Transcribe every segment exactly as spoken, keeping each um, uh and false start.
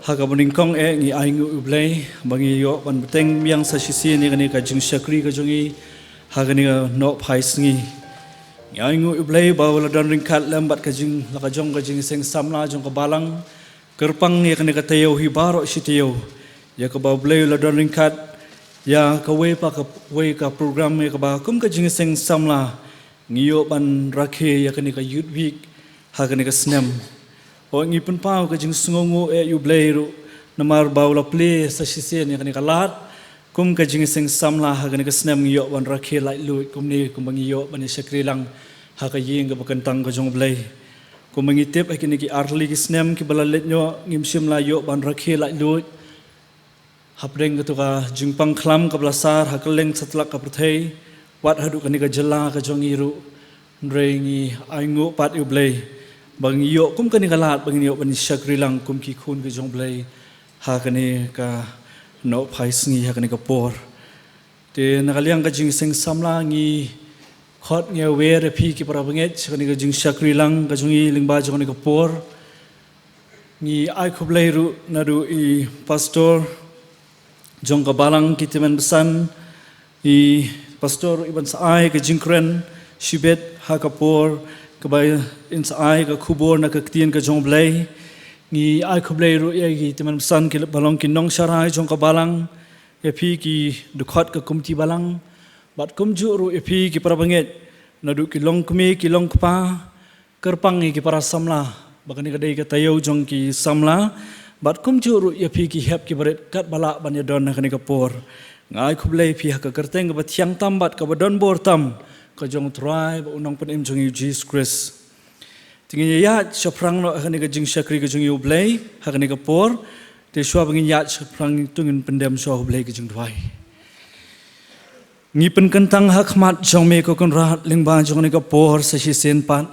Ha kaba nyngkong eh ngi ainguh ïa U Blei ba ngi ïoh ban bteng biang sa shisien ïa kane ka jingshakri ka jong ngi ha kane ka nohphai sngi. Ngi ainguh ïa U Blei ba u la don ryngkat lem bad ka jing, la ka jong ka jingseng samla jong ka balang. Kyrpang ïa kane ka taïew hi baroh shi taïew ïa kaba U Blei u la don ryngkat ïa kawei pa kawei ka program ïa kaba kum ka jingseng samla ngi ïoh ban rakhe ïa kane ka Youth Week ha kane ka snem. Ngi pynpaw ka jingsngewnguh eh ïa U Blei ruh namar ba u la plie sa shisien ïa kane ka lad kum ka jingseng samla ha kane ka snem ngi ïoh ban rakhe laitluid kumne kumba ngi ïoh ban ïa shakri lang ha ka ïing kaba kyntang ka jong U Blei. Kumba ngi tip ha kine ki artylli ki snem kiba la leit noh ngim shym la ïoh ban rakhe laitluid hapdeng kato ka jingpang khlam kaba la sar ha kylleng satlak ka pyrthei wat haduh kane ka jylla ka jong ngi ruh. Hynrei ngi ainguh pat ïa U Blei ba ngi ïoh kum kane ka lad ba ngi ïoh ban shakri lang kum ki khun ka jong U Blei ha kane ka nohphai sngi ha kane ka por. Te na ka liang ka jingseng samla ngi khot ngi wer ïa phi ki para bangeit sha kane ka jingshakri lang ka jong ngi lyngba jong kane ka por. Ngi ai khublei ruh naduh i pastor jong ka balang ki tymmen basan, i pastor ruh i ban sa ai ka jingkren shibit ha ka por kaba in sa ai ka khubor na ka ktien ka jong U Blei. Ngi ai khublei ruh ïa ki tymmen basan kiba long ki nongsharai jong ka balang, ïa phi ki dkhot ka komiti balang bad kumjuh ruh ïa phi ki para bangeit naduh ki longkmie ki longkpa. Kyrpang ïa ki para samla ba kane ka dei ka taïew jong ki samla bad kumjuh ruh ïa phi ki hep ki barit katba lah ban ïadon ha kane ka por. Nga ai khublei ïa phi ha ka kyrteng kaba thiang tam bad kaba don bor tam ka jong U Trai bad U Nongpynim jong ngi U Jisu Khrist. Te ngin ïaid shaphrang noh ha kane ka jingshakri ka jong ngi ïa U Blei ha kane ka por. Te shuwa ba ngin ïaid shaphrang to ngin pyndem shuwa ha U Blei ka jingduwai. Ngi pynkyntang ha khmat jong me ko Kynrad lyngba jong kane ka por sa shisien pat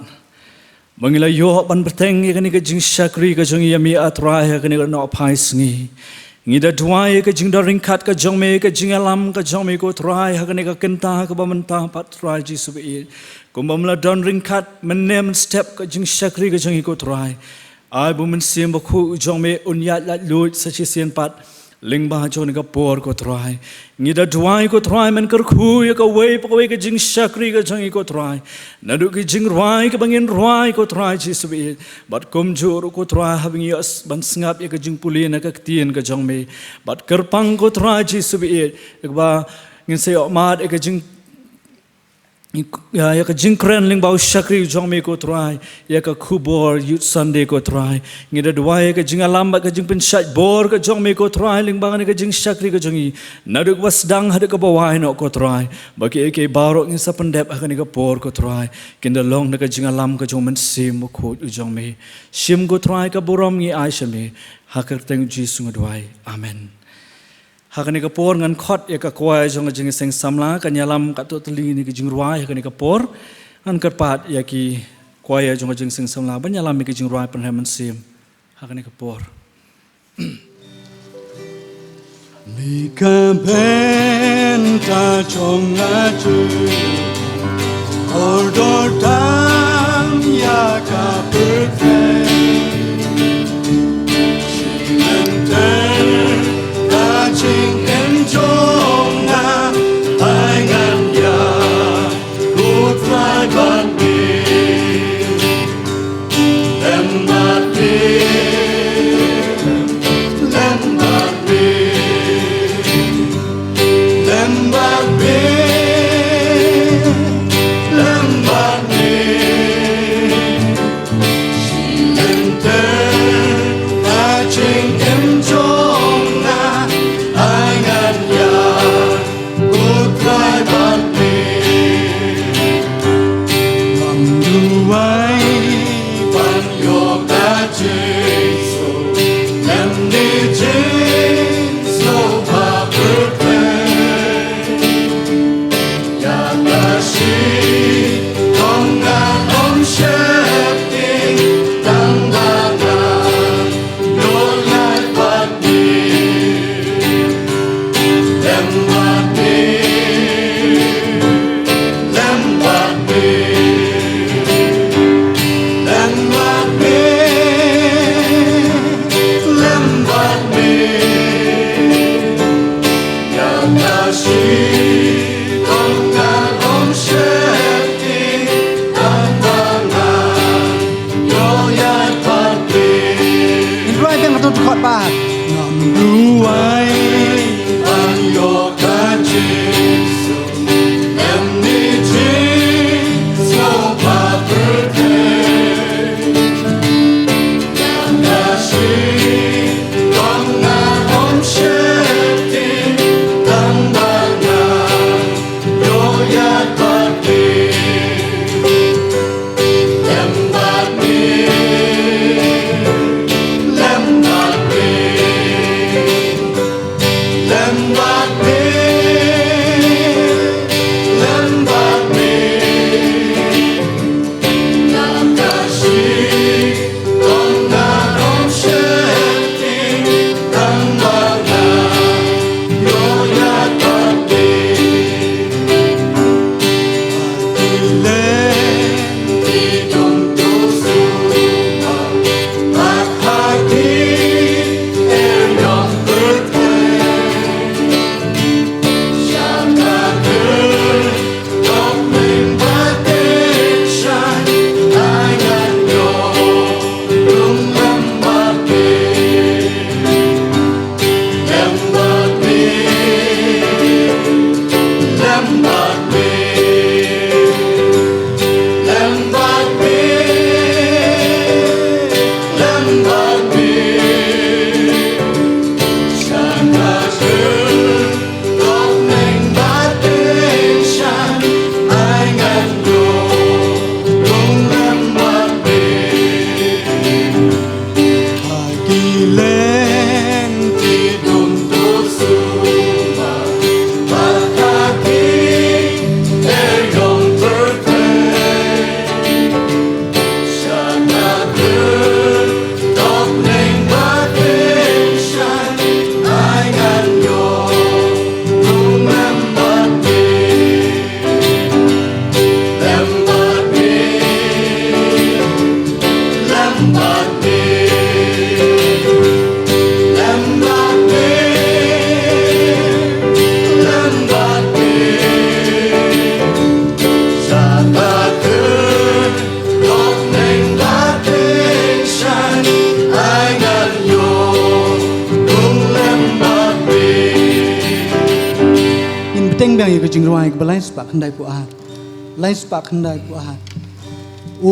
ba ngi la ïoh ban bteng ïa kane ka jingshakri ka jong ngi ïa me A Trai ha kane ka nohphai sngi. Ngi da duwai ïa ka jingdon ryngkat ka jong me, ka jingïalam ka jong me ko Trai ha kane ka kynta kaba mynta pat Trai Jisu baieit. Kumba me la don ryngkat mynne mynstep ka jingshakri ka jong ngi ko Trai, ai ba U Mynsiem Bakhuid u jong me un ïaid laitluid sa shisien pat lyngba jong kane ka por ko Trai. Ngi da duwai ko Trai men kyrkhu ïa kawei pa kawei ka jingshakri ka jong ngi ko Trai. Naduh ki jingrwai kaba ngin rwai ko Trai Jisu baieit bad kumjuh ruh ko Trai haba ngi ïoh ban sngap ïa ka jingpule na ka ktien ka jong me. Bad kyrpang ko Trai Jisu baieit ïa kaba ngin sa ïoh mad ïa ka jing ïa, ïa ka jingkren lyngba u shakri u jong me ko Trai, ïa ka khubor Youth Sunday ko Trai. Ngi da duwai ïa ka jingïalam bad ka jingpynshait bor ka jong me ko Trai lyngba kane ka jingshakri ka jong ngi. Naduh kaba sdang haduh kaba wai noh ko Trai, ba kiei kiei baroh ngin sa pyndep ha kane ka por ko Trai kin da long na ka jingïalam ka jong u Mynsiem Bakhuid u jong me. Shim ko Trai ka burom ngi ai sha me. Ha ka kyrteng u Jisu nga duwai. Amen. Ha kane ka por ngan khot ïa ka kwaya jong ka Jingïaseng Samla kan ïalam katto katne ki jingrwai ha kane ka por. Ngan kyrpad ïa ki kwaya jong ka Jingïaseng Samla ban ïalam ïa ki jingrwai pynrem mynsiem ha kane ka por. Ni ka bynta jong nga ju, kordor tam ïa ka pyrthei. Shim lynter ka jingim jong nga, ai ngan ïa u Trai bad me. Lem bad me, lem bad me, lem bad me, lem bad me. Shim lynter ka jingim jong nga, ai ngan ïa u Trai bad me. Ngam duwai ban ïoh ka jingsuk lem ne jingsuk ba pyrthei. Ïa ka shitom ngan ym sheptieng tang ba ngan ïoh ïaid bad me. Lem bad me, lem bad me, lem bad me, Duwai ban ïoh ka jingsuk, lem ni jingsuk ba pyrthei. Ïa ka shitom nga ym sheptieng, tang ba nga ïoh ïaid bad me. Lem bad me, lem bad me, lem bad me, lem bad me. Ïa ka shi Ngin bteng biang ïa ka jingrwai kaba lai spah khyndai phew ar. Lai spah khyndai phew ar. O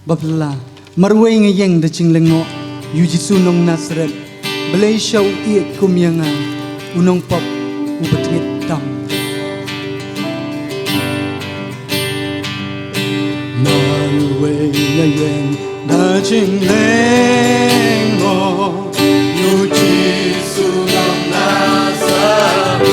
Bapla, marwei nga ïeng da jinglyngngoh ïa u Jisu nong Nasaret, Blei sha u ïeit kum ïa nga, u nongpop uba tngit tam. Marwei nga ïeng da jinglyngngoh ïa u Jisu nong Nasaret.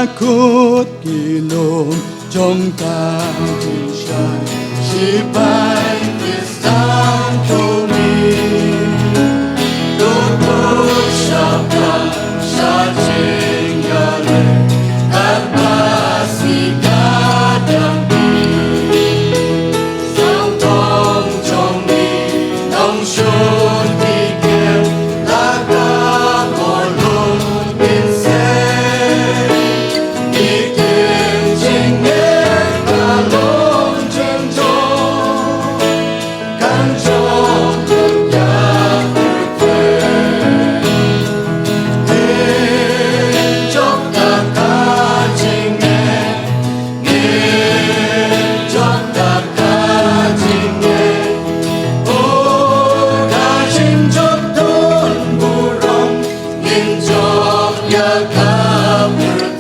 Kut ki lum jong ka bynshai shipai Khristan jong ngi. Lut lut shaphang sha jingïaleh, katba sngi ka dang mih. Sawdong jong ngi, nongshun ki kem, la ka bor lum mynsiem. Ngi kem jingeh ka long jingjop, kan jop ïa pyrthei. Ngin jop da ka jingeh, ngin jop da ka jingeh. Oh, ka jingjop don burom, ngin jop ïa ka pyrthei.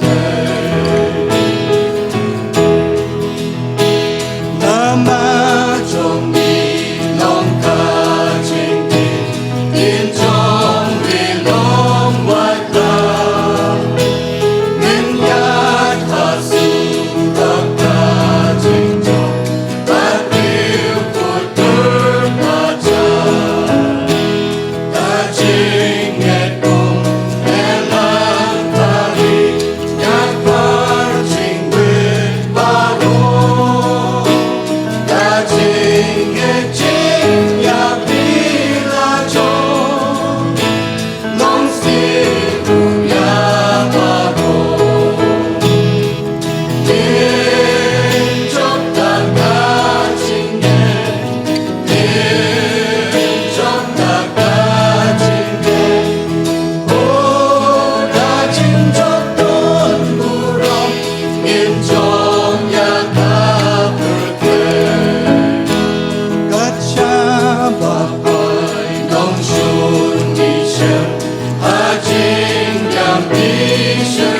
Namar jong ngi long ka jingkit, kin jong ngi long wat la. Ngin ïaid ha surok ka jingjop, bad riew kut kyrpad jar. Ka jingngeit kum ïalang tari, ïa ka jingwit baroh. Ka jingngeit jingïapyrshah jong nongshun ïa baroh. Ngin jop da ka jingngeit, ngin jop da ka jingngeit. Oh, ka jingjop don burom, ngin jop ïa ka pyrthei. Kat shaba phai nongshun ngi shem ha jingïapyrshah.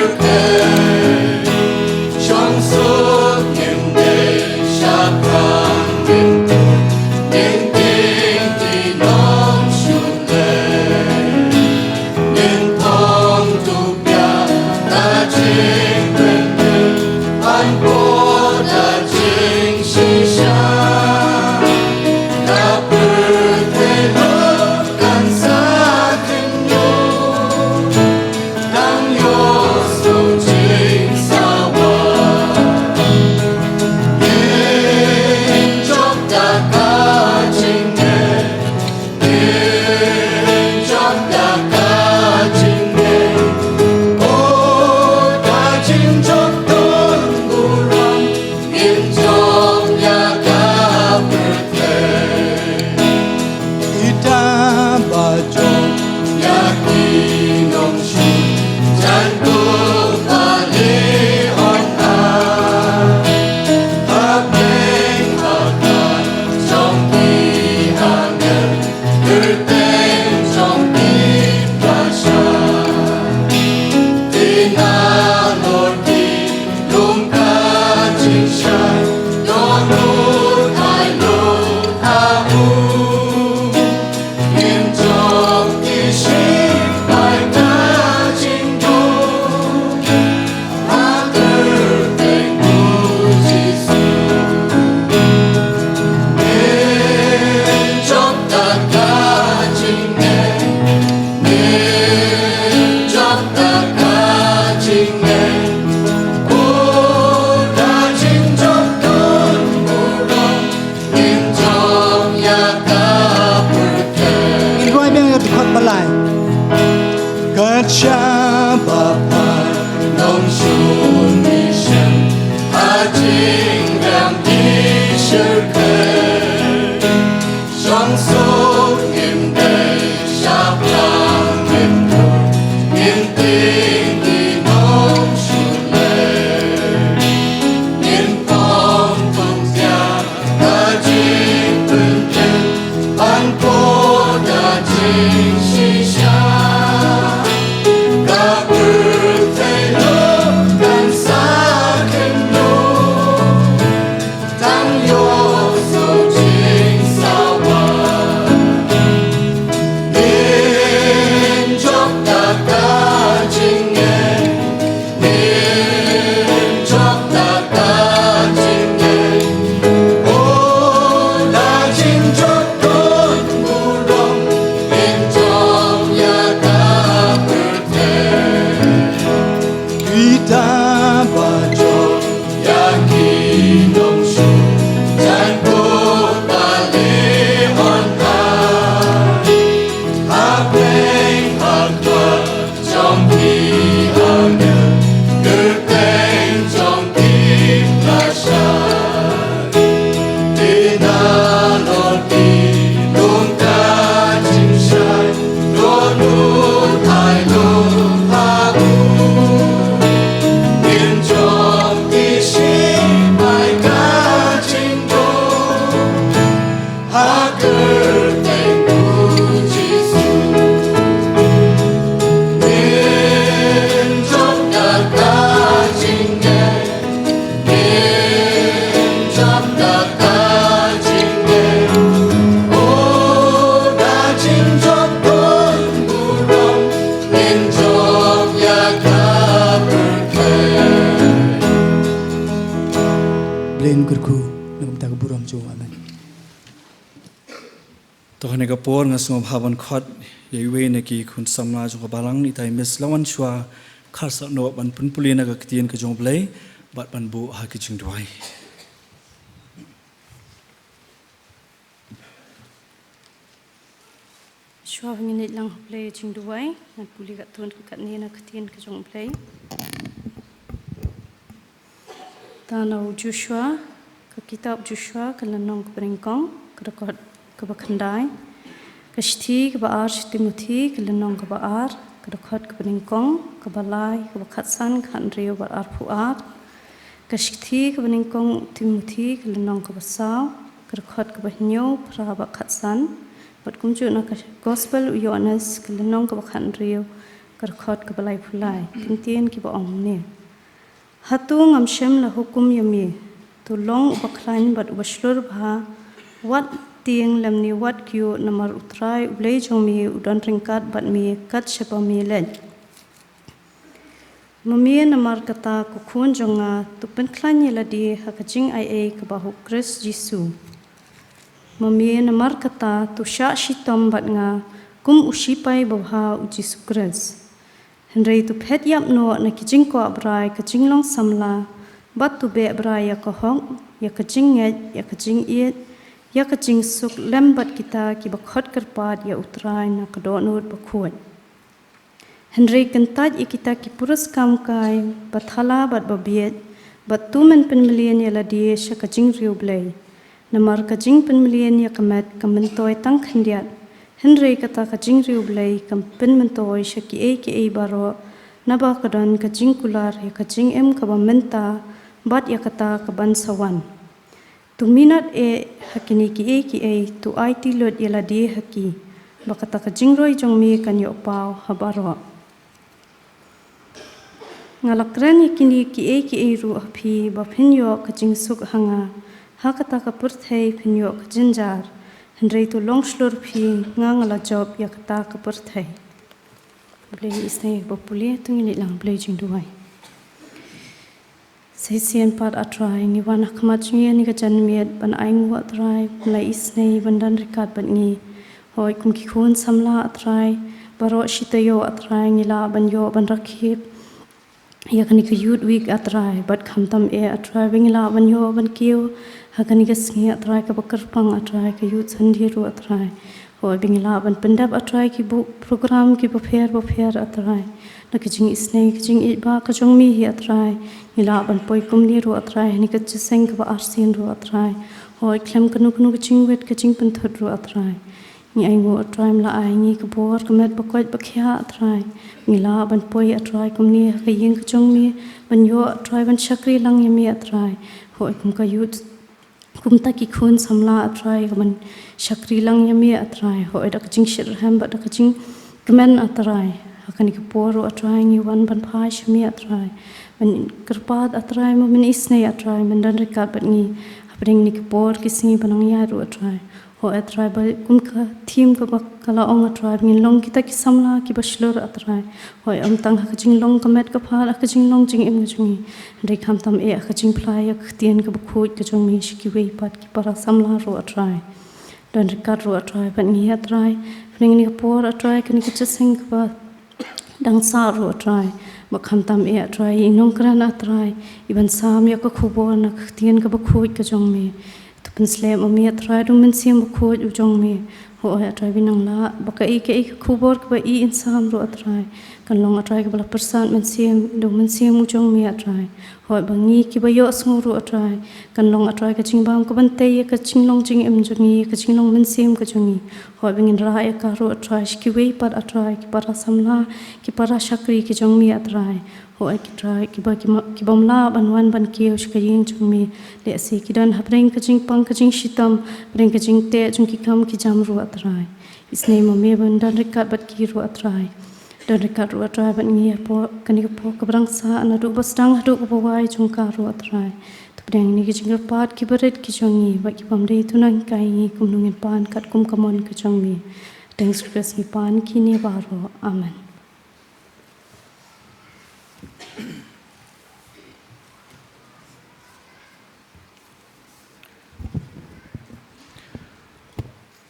Shong suk ngim dei shaphrang ngim tur, ngim tieng ki nongshun lei. Ngin phong tuh ïa ka jingpynbeit, ban bud da jingshisha. Ka pyrthei lut kan sa khynñiuh, dang ïohsngew jingsawa. Ngin jop da ka jingngeit, ngin jop da ka jingngeit. Oh, ka jingjop don burom, ngin jop ïa ka pyrthei. Ita ba jop ïa ki nongshun, jan kut ba li ong ah. Hapdeng hakhmat jong ki angel, kyrteng jong ki basha. Ki nalor ki lum ka jingshai, dohnud ai lut ha u. Ngin jop ki shipai ka jingduh, ha kyrteng u Jisu. Ngin jop da ka jingngeit, ngin jop da ka jingngeit. Oh, ka jingjop don burom, ngin jop ïa ka pyrthei. Ngin rwai biang ïa ka dkhot ba lai. Kat shaba phai nongshun ngi shem ha jingïapyrshah. Shong suk ngim dei shaphrang ngim tur, ngim tieng ki nongshun lei. Ngin phong tuh ïa ka jingpynbeit, ban bud da jingshisha. Blei un kyrkhu na ka bynta ka burom jong u. Amen. To ha kane ka por nga sngewbha ban khot ïa iwei na ki khun samla jong ka balang, itai Miss Lawanshwa Kharsahnoh, ban pynpule na ka ktien ka jong U Blei bad ban buh ha ki jingduwai. Shuwa ba ngin leit lang ha U Blei jingduwai, ngan pule katto katne na ka ktien ka jong U Blei. Tang na u Joshua, ka kitab Joshua, ka lynnong kaba nyngkong, ka dkhot kaba khyndai. Ka shithi kaba ar sha Timothi, ka lynnong kaba ar, ka dkhot kaba nyngkong, kaba lai, kaba khatsan, khathynriew bad arphew ar. Ka shithi kaba nyngkong Timothi, ka lynnong kaba saw, ka dkhot kaba hynñiew, phra bad khatsan. Bad kumjuh na ka gospel u Ïoannis, ka lynnong kaba khathynriew, ka dkhot kaba laiphew lai. Ki ktien kiba ong kumne. Hato ngam shym la hukum ïa me? To long uba khlaiñ bad uba shlur bha, wat tieng lymne wat kyiuh, namar U Trai U Blei jong me u don ryngkat bad me kat shaba me leit. Ma me namar kata, ko khun jong nga, to pynkhlaiñ ïa lade ha ka jingaiei kaba ha U Khrist Jisu. Ma me namar kata, to shah shitom bad nga kum u sipai babha U Jisu Khrist. Hynrei to phet ïap noh na ki jingkwah brai ka jinglong samla, bad to beh brai ïa ka hok, ïa ka jingngeit, ïa ka jingïeit, ïa ka jingsuk lem bad kita kiba khot kyrpad ïa U Trai na ka dohnud bakhuid. Hynrei kyntait ïa kita ki puriskam kai, ba thala bad ba bieit, bad to men pynmlien ïa lade sha ka jingriewblei. Namar ka jingpynmlien ïa ka met kam myntoi tang khyndiat, hynrei kata ka jingriewblei kam pynmyntoi sha kiei kiei baroh, naba ka don ka jingkular ïa ka jingim kaba mynta, bad ïa kata kaban sa wan. To minot eh ha kine kiei kiei, to aiti lut ïa lade ha ki, ba kata ka jingroi jong me kan ïoh paw ha baroh. Nga la kren ïa kine kiei kiei ruh ha phi, ba phin ïoh ka jingsuk ha nga. Ha kata ka pyrthei phin ïoh ka jynjar, hynrei to long shlur phi, nga nga la jop ïa kata ka pyrthei. Blei isnei ba pule, to ngin leit lang ha U Blei jingduwai. Sa shisien pat A Trai, ngi wan ha khmat jong ngi ha kane ka janmiet, ban ainguh A Trai, me la isnei ban don ryngkat bad ngi. Hooid kum ki khun samla A Trai, baroh shi taïew A Trai, ngi lah ban ïoh ban rakhe ïa kane ka Youth Week A Trai, bad khamtam eh A Trai, ba ngi lah ban ïoh ban kiew ha kane ka sngi A Trai kaba kyrpang A Trai, ka Youth Sunday ruh A Trai. Hooid ba ngi lah ban pyndep A Trai ki buk program kiba pher bapher A Trai. Na ka jingisnei ka jingïeit ba ka jong me hi A Trai, ngi lah ban poi kumne ruh A Trai, ha kane ka jingïaseng kaba arsien ruh A Trai. Hooid khlem kano kano ka jingwit ka jingpynthut ruh A Trai. Ngi ainguh A Trai me la ai ngi ka bor ka met ba koit ba khiah A Trai. Ngi lah ban poi A Trai kumne ha ka ïing ka jong me, ban ïoh A Trai ban shakri lang ïa me A Trai. Hooid kum ka youth, kumta ki khun samla A Trai, ka ban shakri lang ïa me A Trai. Hooid da ka jingshitrhem bad da ka jingkmen A Trai, ha kane ka por ruh A Trai ngi wan ban phai sha me A Trai. Ban kyrpad A Trai, ma men isnei A Trai, men don ryngkat bad ngi hapdeng kane ka por ki sngi ba nang ïaid ruh A Trai. Hooid A Trai, ba kum ka theme kaba ka la ong A Trai, ba ngin long kita ki samla kiba shlur A Trai. Hooid ym tang ha ka jinglong ka met ka phad, ha ka jinglong jingim ka jong ngi, hynrei khamtam eh ha ka jingphla ïa ka ktien kaba khuid ka jong me sha kiwei pat ki para samla ruh A Trai. Don ryngkat ruh A Trai bad ngi A Trai, hapdeng kane ka por A Trai, kane ka jingïaseng kaba dang sah ruh A Trai. Bad khamtam eh A Trai, i nongkren A Trai, i ban sam ïa ka khubor na ka ktien kaba khuid ka jong me. To pynslem ma me A Trai da u Mynsiem Bakhuid u jong me. Hooid A Trai, ba in nang lah ba kaei kaei ka khubor kaba i in sam ruh A Trai, kan long A Trai kaba la pyrsad mynsiem da u Mynsiem u jong me A Trai. Hooid ba ngi kiba ïohsngew ruh A Trai, kan long A Trai ka jingbam ka ban tei ïa ka jinglong jingim jong ngi, ka jinglong mynsiem ka jong ngi. Hooid ba ngin rah ïa ka ruh A Trai sha kiwei pat A Trai, ki para samla, ki para shakri ki jong me A Trai. Hooid ki Trai, kiba, ki ma-, ki bym lah ban wan ban kiew sha ka ïing jong me, lehse ki don hapdeng ka jingpang ka jingshitom, hapdeng ka jingteh jong ki kam ki jam ruh A Trai. Isnei ma me ban don ryngkat bad ki ruh A Trai. Don ryngkat ruh A Trai bad ngi ha por, kane ka por kaba dang sah, naduh ba sdang haduh kaba wai jong ka ruh A Trai. To pdiang ïa kine ki jingkyrpad kiba rit ki jong ngi, bad ki bym dei, to nang hikai ïa ngi kumno ngin pan katkum ka mon ka jong me. Ha ka kyrteng Jisu Khrist ngi pan kine baroh. Amen.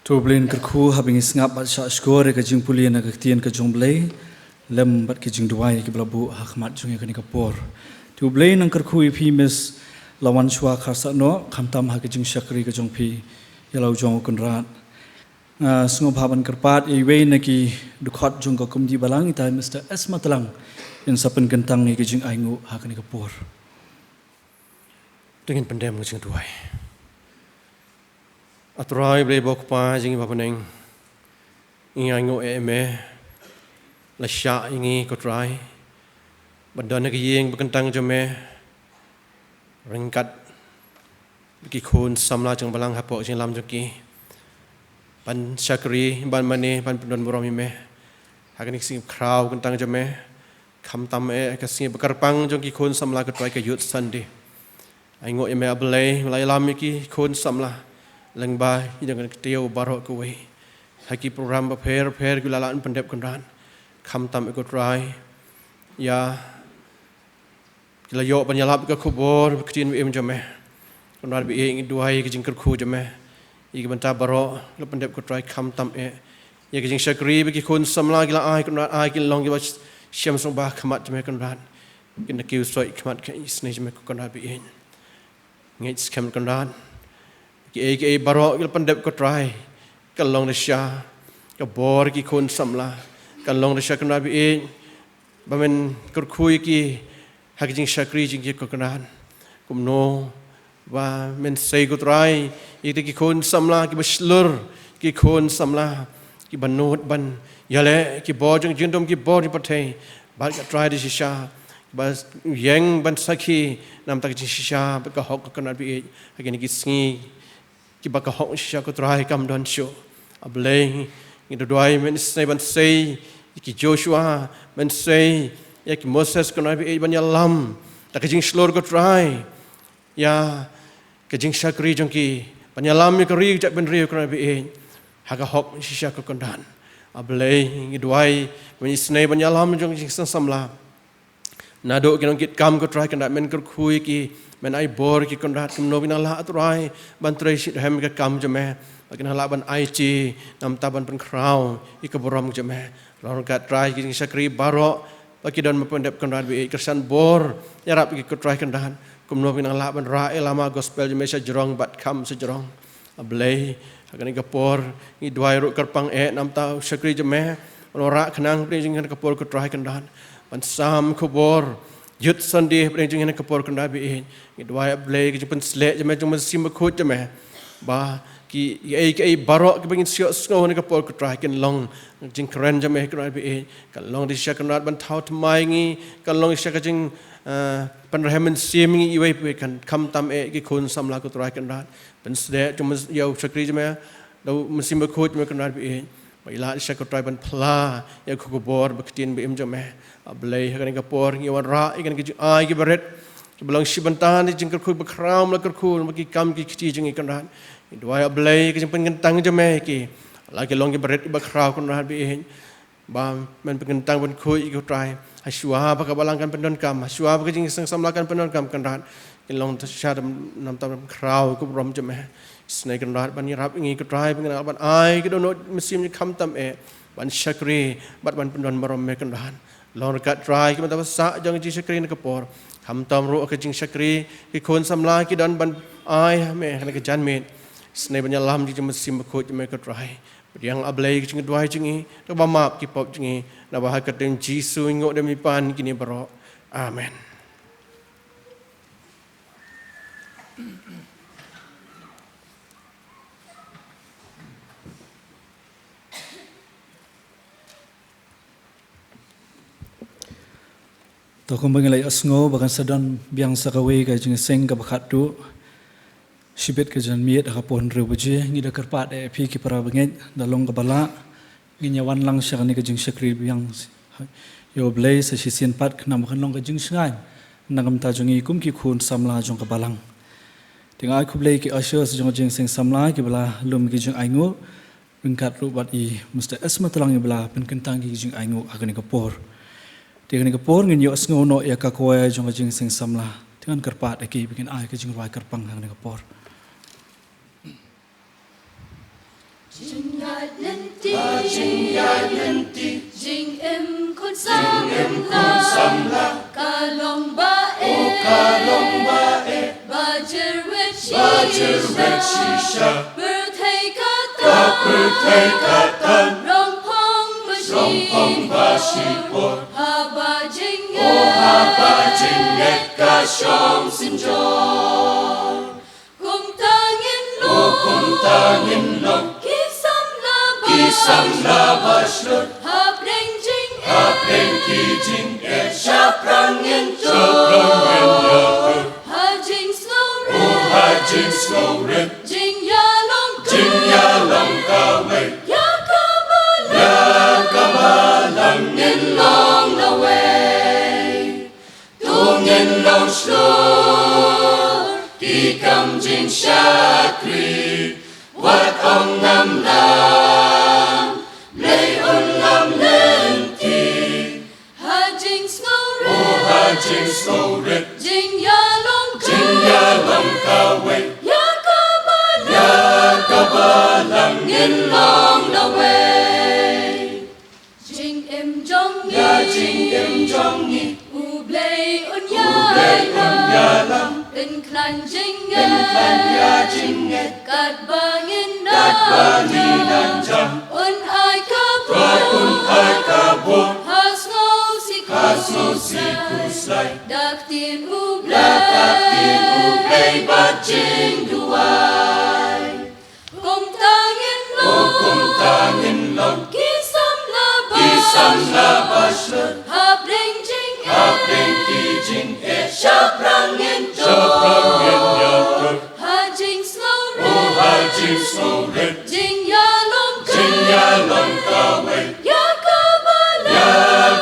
To U Blei un kyrkhu haba ngi sngap bad shah shkor ïa ka jingpule na ka ktien ka jong U Blei lem bad ki jingduwai kiba la buh ha khmat jong ngi ha kane ka por. To U Blei un kyrkhu ïa phi Miss Lawanshwa Kharsahnoh, khamtam ha ka jingshakri ka jong phi ïa la u jong u Kynrad. Nga sngewbha ban kyrpad ïa iwei na ki dkhot jong ka Committee Balang, ita Mister Esma Tlang, in sa pynkyntang ïa ka jingainguh ha kane ka por. To ngin pyndem ka jingduwai. A Trai Blei ba u Kpa jong ngi ba ha bneng, ngi ainguh ïa me, la shah ïa ngi ko Trai ban don ha ka ïing ba kyntang jong me, ryngkat ki khun samla jong balang hapoh jingïalam jong ki, ban shakri, ban mane, ban pyndon burom ïa me ha kane ka sngi khraw kyntang jong me. Khamtam eh ka sngi ba kyrpang jong ki khun samla ko Trai, ka Youth Sunday. Ainguh ïa me A Blei, la ïalam ïa ki khun samla lyngba ïa jong ka ktien baroh kawei ha ki program bapher bapher ki la lah ban pyndep Kynrad. Khamtam eh ko Trai ïa ki la ïoh ban ïalap ïa ka khubor ka ktien ba im jong me. Kynrad ba ïeit, ngi duwai ïa ka jingkyrkhu jong me ïa ki bynta baroh ki la pyndep ko Trai. Khamtam eh ïa ka jingshakri ba ki khun samla ki la ai, Kynrad, ai kin long kiba shem sngewbha ha khmat jong me Kynrad, kin da kiew soit ha khmat ka isynei jong me ko Kynrad ba ïeit. Ngeit skhem Kynrad, kiei kiei baroh ki la pyndep ko Trai, kan long da shisha ka bor ki khun samla, kan long da shisha Kynrad ba ïeit, ba men kyrkhu ïa ki ha ka jingshakri jong ki ko Kynrad. Kumno ba men sei ko Trai ïa kita ki khun samla kiba shlur, ki khun samla kiba nud ban ïaleh ki bor jong ka jingdum, ki bor jong ka pyrthei, bad ko Trai da shisha ba ïeng ban sakhi namar ka jingshisha bad ka hok ko Kynrad ba ïeit ha kine ki sngi kiba ka hok shisha ko Trai kam don shuh. A Blei, ngi duwai men isynei ban sei ïa ki Joshua, men sei ïa ki Moses ko Kynrad ba ïeit, ban ïalam da ka jingshlur ko Trai ïa ka jingshakri jong ki, ban ïalam ïa ka ri ka jaitbynriew ko Kynrad ba ïeit ha ka hok shisha ko Kynrad. A Blei, ngi duwai men isynei ban ïalam jong ka jingseng samla. Naduh ki nongkitkam ko Trai Kynrad, men kyrkhu ïa ki, men ai bor ïa ki Kynrad, kumno kin nang lah ko Trai ban trei shitrhem ïa ka kam jong me, ba kin nang lah ban aiti namar ban pynkhraw ïa ka burom jong me. Long ryngkat Trai ki jingshakri baroh ba ki don ban pyndep Kynrad ba ïeit, kyrshan bor ïarap ïa ki ko Trai Kynrad, kumno kin nang lah ban rah ïa lama gospel jong me sha jrong bad kham sha jrong. A Blei, ha kane ka por ngi duwai ruh kyrpang eh namar u shakri jong me, u nongrah khnang hapdeng jong kane ka por ko Trai Kynrad, ban sam khubor Youth Sunday hapdeng jong kane ka por Kynrad ba ïeit. Ngi duwai A Blei ka jingpynsleh jong me, jong u Mynsiem Bakhuid jong me, ba kiei kiei baroh kiba ngin ïohsngew ha kane ka por ko Trai kin long jingkren jong me Kynrad ba ïeit, kan long da shisha Kynrad ban thaw thymmai ngi, kan long shisha ka jing, eh, pynrhem mynsiem ngi iwei pa iwei, kan khamtam eh ki khun samla ko Trai Kynrad. Pynshlur jong me, ïa u shakri jong me da u Mynsiem Bakhuid jong me Kynrad ba ïeit, ba i lah shisha ko Trai ban phla ïa ka khubor ba ktien ba im jong me. A Blei, ha kane ka por ngi wanrah ïa kane ka jingai kaba rit, kaba long shi bynta na ka jingkyrkhu bakhraw me la kyrkhu, namar ki kam ki kti jong ngi Kynrad. Ngi duwai A Blei ka jingpynkyntang jong me ïa ki, la ki long kiba rit kiba khraw Kynrad ba ïeit, ba men pynkyntang pynkhuid ïa ki ko Trai, ha shuwa ba ka balang kan pyndonkam, ha shuwa ba ka jingseng samla kan pyndonkam Kynrad, kin long da shisha namar ban khraw ïa ka burom jong me. Isynei Kynrad ban ïarap ïa ngi ko Trai, ba ngin nang lah ban ai ki dohnud mynsiem jong ngi khamtam eh ban shakri bad ban pyndon burom me Kynrad. Long ryngkat Trai ki bynta ba sah jong ka jingshakri na ka por, khamtam ruh ka jingshakri ki khun samla ki don ban ai ha me ha kane ka janmiet. Isynei ban ïalam jong u Mynsiem Bakhuid jong me ko Trai. Pdiang A Blei ka jingduwai jong ngi, da kaba map ki pop jong ngi, naba ha ka kyrteng Jisu ngi nguh da mih pan kine baroh. Amen. To kumba ngi la ïohsngew ba kan sa don biang sa kawei ka jingïaseng kaba khatduh shibit ka janmiet ha ka por hynriew baje, ngi da kyrpad eh ïa phi ki para bangeit, da long kaba lah ngin ïa wan lang sha kane ka jingshakri biang ïa U Blei sa shisien pat, khnang ba kan long ka jingshngaiñ na ka bynta jong ngi kum ki khun samla jong ka balang. Te nga ai khublei ki ushers jong ka jingseng samla kiba la lum ki jingainguh, ryngkat ruh bad i Mister Esma Tlang iba la pynkyntang ki jingainguh ha kane ka por. Te ha kane ka por ngin ïohsngew noh ïa ka choir jong ka jingseng samla. Te ngan kyrpad ïa ki ba kin ai ka jingrwai kyrpang ha kane ka por. Jingïaid lynti. Ba jingïaid lynti. Jingim khun samla. Jingim khun samla. Ka long ba eh. Oh, ka long ba eh. Ba jyrwit shisha. Ba jyrwit shisha. Pyrthei ka tan. Ka pyrthei ka tan. Rong phong ba shi. Rong phong ba shipor. Haba jingngeit. Oh, haba jingngeit ka shong synjor. Kumta ngin long. Oh, kumta ngin long. Ki samla ba. Ki samla ba shlur. Hapdeng jingeh. Hapdeng ki jingeh. Shaphrang ngin jur. Shaphrang ngin ïatur. Ha jingsngewrit. Oh, ha jingsngewrit. Jingïalong. Jingïalong kawei. Ïa ka balang. Ïa ka balang ngin long lawei. To ngin long shlur ki kam jingshakri, wat ong ngam nang, Blei un lam lynti. Ha jingsngewrit. Oh, ha jingsngewrit. Jingïalong. Jingïalong kawei. Ïa ka balang. Ïa ka balang ngin long lawei. Jingim jong ngi. Ïa jingim jong ngi. U Blei un ïalam. U Blei un ïalam. Pynkhlaiñ jingngeit. Pynkhlaiñ ïa jingngeit. Katba ngin dang. Katba ngin dang jam. Un ai ka bor. Ba un ai ka bor. Ha sngewsih. Ha sngewsih khuslai. Da ktien U Blei. Da ktien U Blei bad jingduwai. Kumta ngin long. Oh, kumta ngin long. Ki samla ba. Ki samla ba shlur. Hapdeng jingeh. Hapdeng ki jingeh. Shaphrang ngin jur. Shaphrang ngin ïatur. Ha jingsngewrit. Oh, ha jingsngewrit. Jingïalong. Jingïalong kawei. Ïa ka balang. Ïa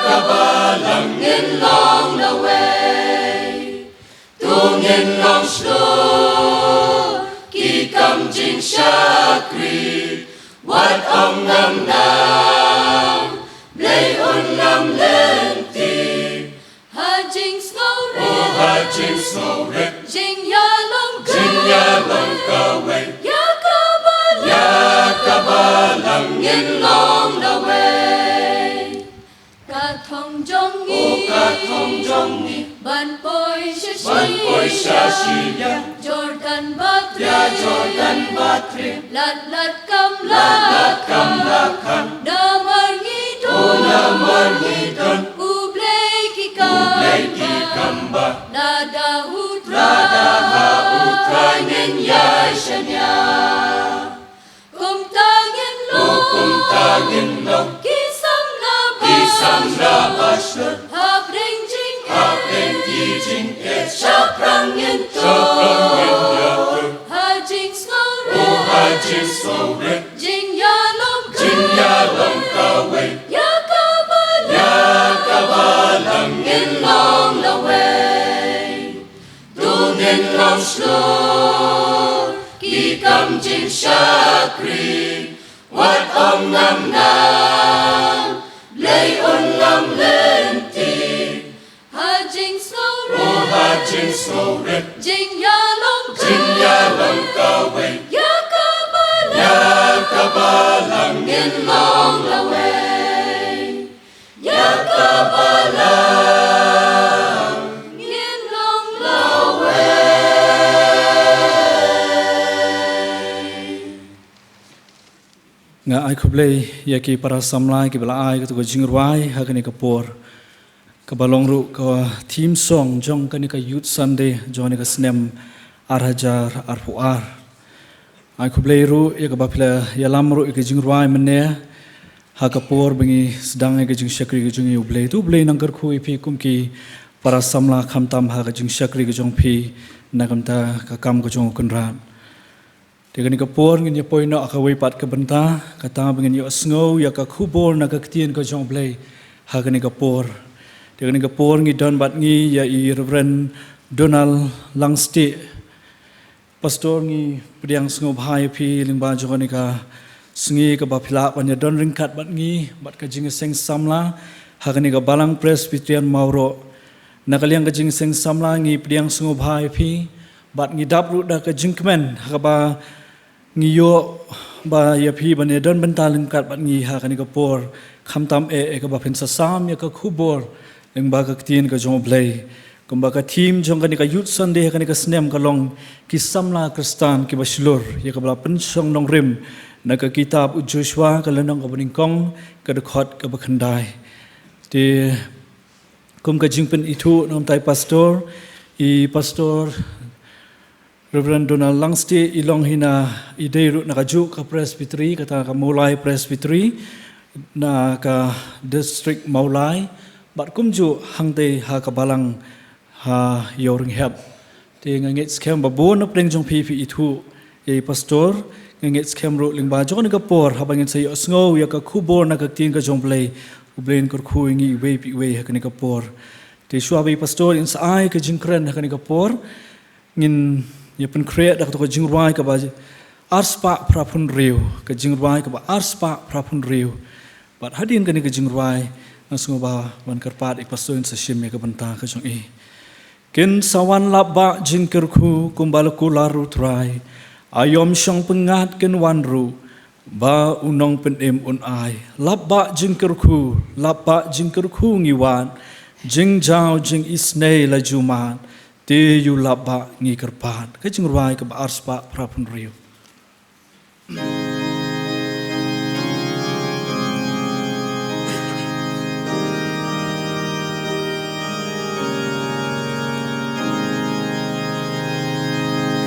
ka balang ngin long lawei. To ngin long shlur ki kam jingshakri, wat ong ngam nang, Blei un lam lynti. Ha jingsngewrit. Oh, ha jingsngewrit. Jingïalong. Jingïalong kawei. Ïa ka balang. Ïa ka balang ngin long lawei. Ka thong jong ngi. Oh, ka thong jong ngi. Ban poi sha shi. Ban poi sha shiliang. Jordan Bathri. Ïa Jordan Bathri. Lad lad kam la. Lad lad kam la khang. Namar ngi don. Oh, namar ngi don. U Blei ki kam. U Blei ki kam ba. Lada U Trai. Lada ha U Trai ngin ïai shaniah. Kumta ngin long. Oh, kumta ngin long. Ki samla ba. Ki samla ba shlur. Hapdeng jingeh. Hapdeng ki jingeh. Shaphrang ngin jur. Shaphrang ngin ïatur. Ha jingsngewrit. Oh, ha jingsngewrit. Jingïalong. Jingïalong kawei. Ïa ka balang. Ïa ka balang ngin long lawei. To ngin long shlur ki kam jingshakri, wat ong ngam nang, Blei un lam lynti. Ha jingsngewrit. Oh, ha jingsngewrit. Jingïalong. Jingïalong kawei. Ïa ka balang. Ïa ka balang ngin long lawei. Ïa ka balang ngin long lawei. Nga ai khublei ïa ki para samla kiba la ai kato ka jingrwai ha kane ka por, kaba long ruh ka theme song jong kane ka Youth Sunday jong kane ka snem ar hajar arphew ar. Ai khublei ruh ïa kaba phi la ïalam ruh ïa ka jingrwai mynne ha ka por ba ngi sdang ïa ka jingshakri ka jong ngi. U Blei, to U Blei un nang kyrkhu ïa phi kum ki para samla khamtam ha ka jingshakri ka jong phi na ka bynta ka kam ka jong U Kynrad. Te kane ka por ngin ïa poi noh ha kawei pat ka bynta, kata ba ngin ïohsngew ïa ka khubor na ka ktien ka jong U Blei ha kane ka por. Te kane ka por ngi don bad ngi ïa i Reverend Donald Langstieh. Pastor, ngi pdiang sngewbha ïa phi lyngba jong kane ka sngi kaba phi lah ban ïa don ryngkat bad ngi bad ka jingïaseng samla ha kane ka Balang Presbyterian Mawroh. Na ka liang ka jingïaseng samla ngi pdiang sngewbha ïa phi bad ngi dap ruh da ka jingkmen ha kaba Ngi ïoh ba ïa phi ban ïa don bynta lyngkot bad ngi ha kane ka por, khamtam eh, eh kaba phin sa sam ïa ka khubor lyngba ka ktien ka jong U Blei. Kumba ka theme jong kane ka Youth Sunday ha kane ka snem ka long ki samla Khristan kiba shlur, ïa kaba la pynshong nongrim na ka kitab u Joshua ka lynnong kaba nyngkong ka dkhot kaba khyndai. Te kum ka jingpynithuh na u pastor, i pastor Reverend Donald Langstieh i long hi na, i dei ruh na kajuh ka Presbytery, kata ka Mawlai Presbytery, na ka District Mawlai, bad kumjuh hangtei ha ka balang ha Ïewrynghep. Te nga ngeit skhem ba bun na pdeng jong phi phi ithuh ïa i pastor, nga ngeit skhem ruh lyngba jong kane ka por haba ngin sa ïohsngew ïa ka khubor na ka ktien ka jong U Blei, U Blei un kyrkhu ïa ngi iwei pa iwei ha kane ka por. Te shuwa ba i pastor in sa ai ka jingkren ha kane ka por, ngin ïa pynkhreh da kato ka jingrwai kaba arspah phra phew hynriew, ka jingrwai kaba arspah phra phew hynriew. Bad hadien kane ka jingrwai, nga sngew ba wan kyrpad i pastor in sa shim ïa ka bynta ka jong i. Kin sa wan lap ba jingkyrkhu kumba la kular u Trai. Aïom shong pyngngad kin wan ruh, ba u nongpynim un ai. Lap ba jingkyrkhu, lap ba jingkyrkhu ngi wad. Jingjaw jingisynei la ju mad. Te ïa u lap ba ngi kyrpad. Ka jingrwai kaba arspah phra phew hynriew.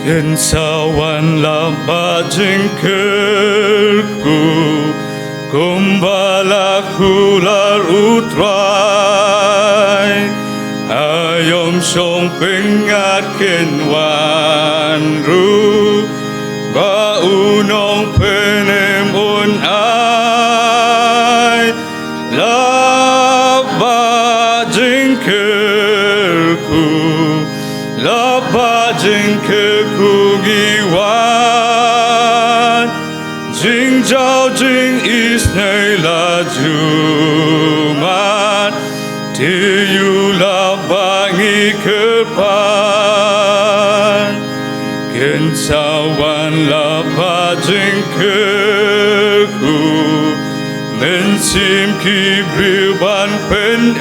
Kin sa wan lap ba jingkyrkhu, kumba la kular u Trai. Aïom shong pyngngad kin wan ruh, ba u nongpynim un ai. Lap ba jingkyrkhu, lap ba jingkyrkhu ngi wan. Jingjaw jingisynei la ju mad. Te ïa u lap ba ngi kyrpad. Kin sa wan lap ba jingkyrkhu, mynsiem ki briew ban pynim.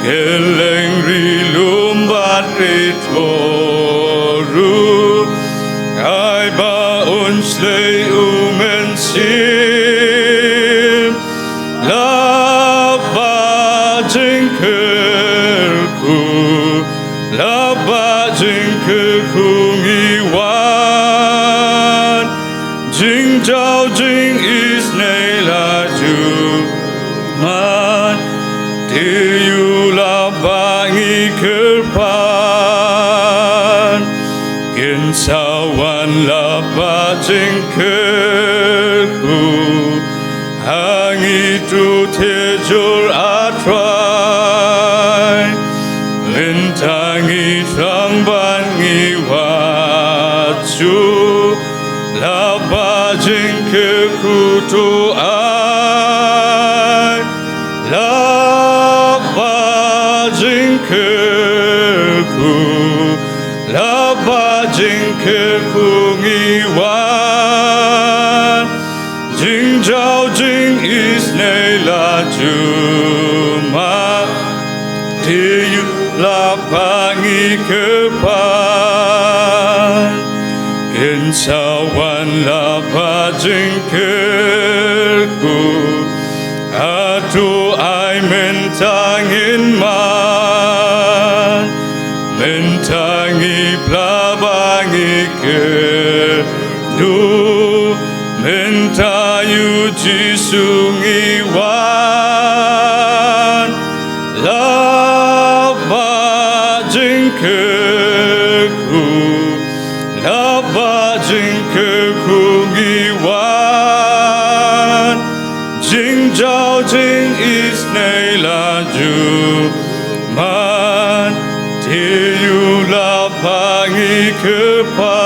Kylleng ri lum bad ri thor ruh, ai ba un shlei u mynsiem. Lap ba jingkyrkhu, lap ba jingkyrkhu ngi wan. Jingjaw jingisynei la ju mad. Te ïa u lap ba ngi kyrpad. Kin sa wan lap ba jingkyrkhu, ha ngi tu te jur a Trai. Mynta ngi thrang ban ngi wad shuh. Lap ba jingkyrkhu to ai. Lap ba jingkyrkhu, lap ba jingkyrkhu ngi wan. Jingjaw jingisynei la ju mad. Te ïa u lap ba ngi kyrpad. Kin sa wan lap ba jingkyrkhu. Hato ai mynta ngin mad. Mynta ngi phla ba ngi kyrduh. Mynta ïa u Jisu ngi wan. Lap ba jingkyrkhu, lap ba jingkyrkhu ngi wan. Jingjaw jingisynei la ju mad. Te ïa u lap ba ngi kyrpad.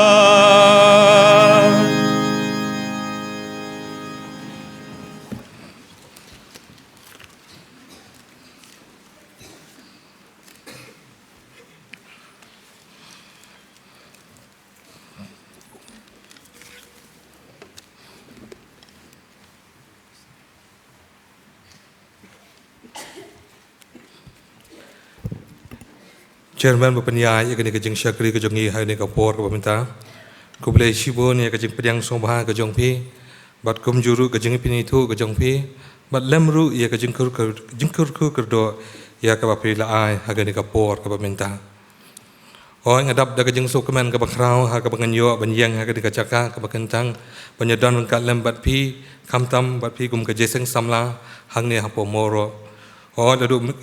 Chairman ba pynïaid ïa kane ka jingshakri ka jong ngi ha kane ka por kaba mynta. Khublei shibun ïa ka jingpdiang sngewbha ka jong phi bad kumjuh ruh ka jingpynithuh ka jong phi bad lem ruh ïa ka jingkyrkhu kyrdoh ïa kaba phi la ai ha kane ka por kaba mynta. Hooid, nga dap da ka jingsngewkmen kaba khraw ha kaba ngan ïoh ban ïeng ha kane ka jaka kaba kyntang ban ïadon ryngkat lem bad phi, khamtam bad phi kum ka jingïaseng samla hangne hapoh Mawroh. Hooid, naduh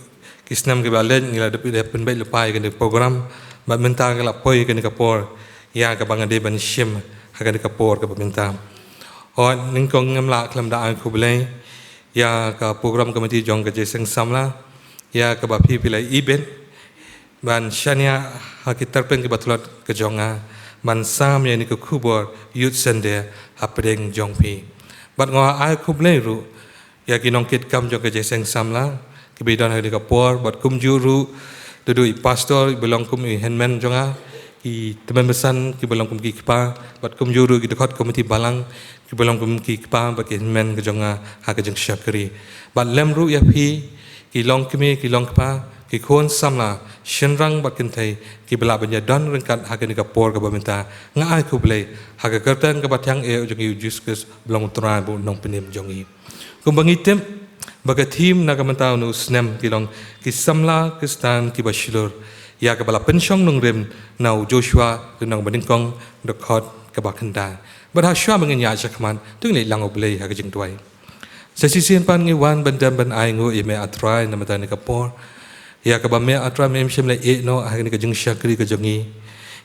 ki snem kiba la leit ngi la dep pynbeit lypa ïa kane ka program bad mynta ka la poi kane ka por ïa kaba nga dei ban shim ha kane ka por kaba mynta. Hooid, nyngkong ngam lah khlem da ai khublei ïa ka program committee jong ka jingïaseng samla ïa kaba phi phi la ibit ban shaniah ha ki tyrpeng kiba tlot ka jong nga ban sam ïa kane ka khubor Youth Sunday hapdeng jong phi. Bad nga ai khublei ruh ïa ki nongkitkam jong ka jingïaseng samla kiba don ha kane ka por bad kumjuh ruh naduh i pastor iba long kum i hynmen jong nga, ki tymmen basan kiba long kum ki kpa bad kumjuh ruh ki dkhot committee balang kiba long kum ki kpa bad ki hynmen ka jong nga ha ka jingshakri. Bad lem ruh ïa phi ki longkmie ki longkpa, ki khun samla shynrang bad kynthei kiba lah ban ïadon ryngkat ha kane ka por kaba mynta, nga ai khublei ha ka kyrteng kaba thiang eh jong ngi u Jisu Khrist ba long u Trai bad u Nongpynim jong ngi. Kumba ngi tip ba ka theme na ka mynta une u snem ki long ki samla Khristan kiba shlur ïa kaba la pynshong nongrim na u Joshua lynnong banyngkong dkhot kaba khyndai. Bad ha shuwa ba ngin ïaid shakhmat to ngin leit lang ha U Blei ha ka jingduwai. Sa shisien pat ngi wan ban dem ban ainguh ïa me A Trai na mynta kane ka por ïa kaba me A Trai me im shym la ïeh noh ha kane ka jingshakri ka jong ngi,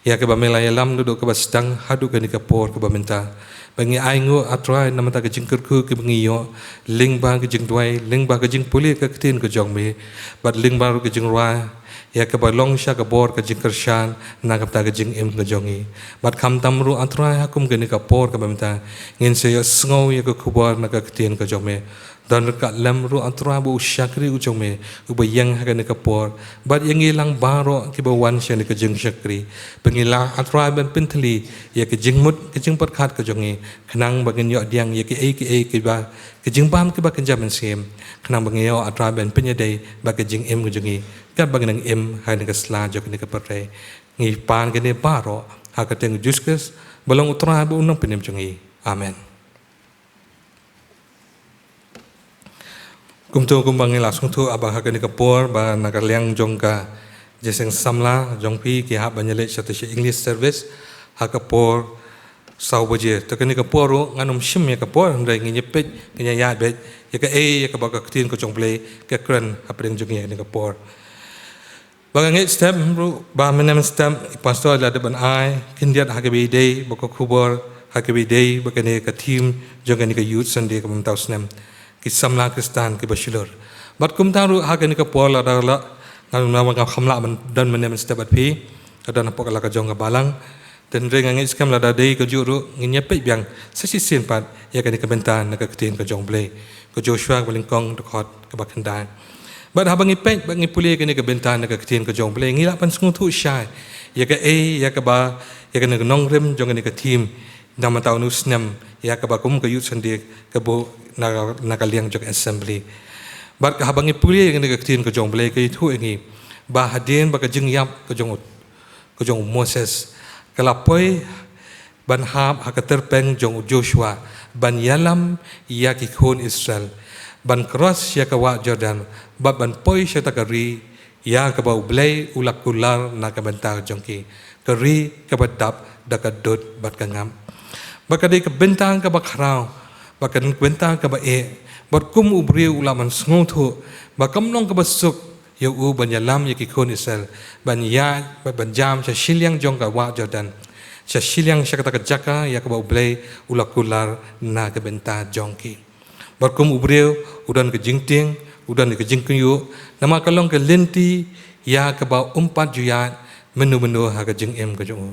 ïa kaba me la ïalam naduh kaba sdang haduh kane ka por kaba mynta. Ba ngi ainguh A Trai na mynta ka jingkyrkhu kaba ngi ïoh lyngba ka jingduwai, lyngba ka jingpule ka ktien ka jong me bad lyngba ruh ka jingrwai ïa kaba long sha ka bor ka jingkyrshan na ka bynta ka jingim ka jong ngi. Bad khamtam ruh A Trai ha kum kane ka por kaba mynta ngin sa ïohsngew ïa ka khubor na ka ktien ka jong me. Don ryngkat lem ruh A Trai bad u shakri u jong me uba ïeng ha kane ka por bad ïa ngi lang baroh kiba wan sha kane ka jingshakri ba ngin lah A Trai ban pyntylli ïa ka jingmut ka jingpyrkhat ka jong ngi khnang ba ngin ïoh pdiang ïa kiei kiei kiba ka jingbam kiba kynja mynsiem khnang ba ngin ïoh A Trai ban pynïadei bad ka jingim ka jong ngi katba ngin nang im ha kane ka sla jong kane ka pyrthei. Ngi pan kane baroh ha ka kyrteng u Jisu Khrist ba long u Trai bad u Nongpynim jong ngi. Amen. Kumto kumba ngi la sngewthuh ba ha kane ka por ba na ka liang jong ka jingïaseng samla jong phi ki hap ban ïaleit sha ka English service ha ka por saw baje. Te kane ka por ruh ngan ym shim ïa ka por hynrei ngin ïa peit ngin ïa ïaid beit ïa kaei ïa kaba ka ktien ka jong U Blei ka kren hapdeng jong ngi ha kane ka por. Ba nga ngeit step ruh ba mynne mynstep i pastor la dep ban ai khyndiat ha kaba ïadei bad ka khubor ha kaba ïadei bad kane ka theme jong kane ka Youth Sunday kaba mynta u snem, ki samla Khristan kiba shlur. Bad kumta ruh ha kane ka por lada la nga, nga kham lah ban don mynne mynstep bad phi, ka don hapoh ka la ka jong ka balang. Te hynrei nga ngeit skhem lada dei kajuh ruh ngin ïa peit biang sa shisien pat ïa kane ka bynta na ka ktien ka jong U Blei, ka Joshua kaba nyngkong dkhot kaba khyndai. Bad haba ngi peit bad ngi pule kane ka bynta na ka ktien ka jong U Blei ngi lah ban sngewthuh shai ïa kaei ïa kaba ïa kane ka nongrim jong kane ka theme na mynta une u snem ïa kaba kum ka Youth Sunday ka buh na, na ka liang jong ka assembly. Bad ka haba ngi pule ïa kane ka ktien ka jong U Blei ka ïathuh ïa ngi ba hadien ba ka jingïap ka jong u ka jong u Moses ka la poi ban hap ha ka tyrpeng jong u Joshua ban ïalam ïa ki khun Israel ban cross ïa ka wah Jordan bad ban poi sha kata ka ri ïa kaba U Blei u la kular na ka bynta jong ki, ka ri kaba dap da ka dud bad ka ngap. Bad ka dei ka bynta kaba khraw bad ka bynta kaba eh bad kum u briew u lah ban sngewthuh ba kam long kaba suk ïa u ban ïalam ïa ki khun Israel ban ïaid bad ban jam sha shiliang jong ka wah Jordan, sha shiliang sha kata ka jaka ïa kaba U Blei u la kular na ka bynta jong ki. Bad kum u briew u don ka jingtieng, u don ka jingkynnoh namar ka long ka lynti ïa kaba um pat ju ïaid mynno mynno ha ka jingim ka jong u.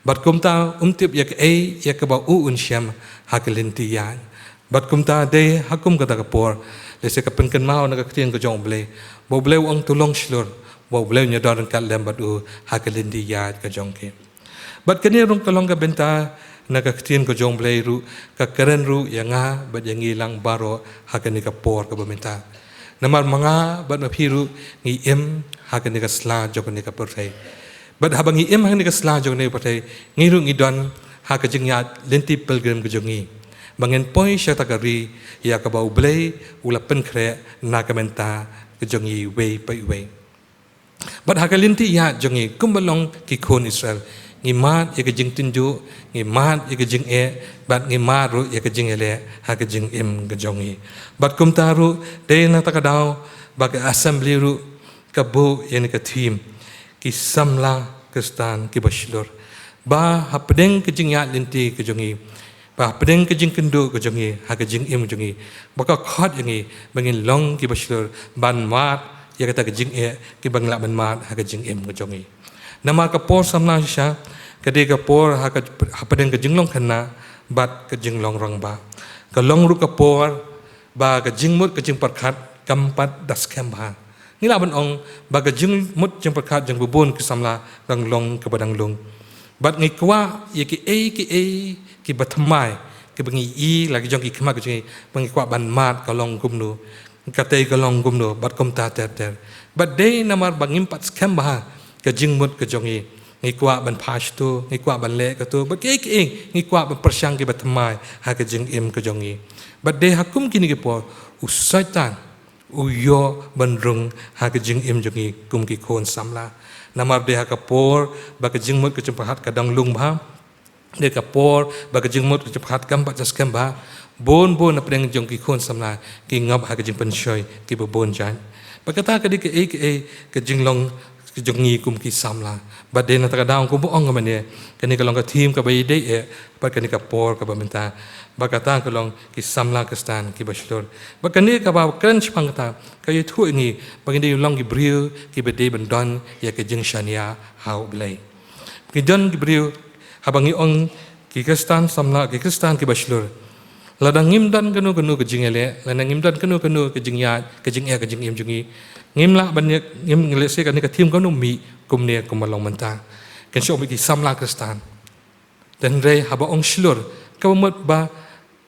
Bad kumta um tip ïa kaei ïa kaba u un shem ha ka lynti ïaid. Bad kumta dei ha kum kata ka por lehse ka pynkynmaw na ka ktien ka jong U Blei ba U Blei u ong to long shlur, ba U Blei un ïadon ryngkat lem bad u ha ka lynti ïaid ka jong ki. Bad kane ruh ka long ka bynta na ka ktien ka jong U Blei ruh ka kren ruh ïa nga bad ïa ngi lang baroh ha kane ka por kaba mynta. Namar ma nga bad ma phi ruh ngi im ha kane ka sla jong kane ka pyrthei. Bad haba ngi im ha kane ka sla jong kane ka pyrthei, ngi ruh ngi don ha ka jingïaid lynti pilgrim ka jong ngi, ba ngin poi sha kata ka ri ïa kaba U Blei u la pynkhreh na ka bynta ka jong ngi iwei pa iwei. Bad ha ka lynti ïaid jong ngi kumba long ki khun Israel, ngi mad ïa ka jingtynjuh, ngi mad ïa ka jingeh, bad ngi mad ruh ïa ka jingïaleh ha ka jingim ka jong ngi. Bad kumta ruh, dei na kata ka daw ba ka assembly ruh ka buh ïa kane ka theme, ki samla Khristan kiba shlur. Ba hapdeng ka jingïaid lynti ka jong ngi, ba hapdeng ka jingkynduh ka jong ngi ha ka jingim jong ngi, ba ka khot ïa ngi ba ngin long kiba shlur ban mad ïa kata ka jingeh kaba ngi lah ban mad ha ka jingim ka jong ngi. Namar ka por samla shisha ka dei ka por ha ka, hapdeng ka jinglong khynnah bad ka jinglong rangbah. Ka long ruh ka por ba ka jingmut ka jingpyrkhat kam pat da skhem bha. Ngi lah ban ong ba ka jingmut jingpyrkhat jong bun ki samla dang long kaba dang lung. Bad ngi kwah ïa kiei kiei kiba thymmai, kiba ngi i la ki jong ki khmat ka jong ngi, ba ngi kwah ban mad ka long kumno, katei ka long kumno, bad kumta ter ter. Bad dei namar ba ngim pat skhem bha ka jingmut ka jong ngi, ngi kwah ban phai shatu, ngi kwah ban leh katu, bad kiei kiei ngi kwah ban pyrshang kiba thymmai ha ka jingim ka jong ngi. Bad dei ha kum kine ki por u Soitan u ïoh ban rung ha ka jingim jong ngi kum ki khun samla. Namar dei ha ka por ba ka jingmut ka jingpyrkhat ka dang lung bha, dei ka por ba ka jingmut ka jingpyrkhat kam pat da skhem bha, bun bun hapdeng jong ki khun samla ki ngop ha ka jingpynshoi kiba bun jait. Bad kata ka dei kaei kaei ka jinglong ka jong ngi kum ki samla. Bad dei na kata ka daw kumba ong mynne, kane ka long ka theme kaba ïadei eh bad kane ka por kaba mynta. Bad kata ka long ki samla Khristan kiba shlur. Bad kane kaba kren shaphang kata ka ïathuh ïa ngi ba ngi dei long ki briew kiba dei ban don ïa ka jingshaniah ha U Blei. Ki don ki briew, haba ngi ong ki Khristan samla, ki Khristan kiba shlur, lada ngim don kano kano ka jingïaleh, lada ngim don kano kano ka jingïaid, ka jingeh, ka jingim jong ngi, ngim lah ban ïa, ngim lehse kane ka theme kam mih kumne kumba long mynta. Kan shu ong ki samla Khristan. Hynrei haba ong shlur, kaba mut ba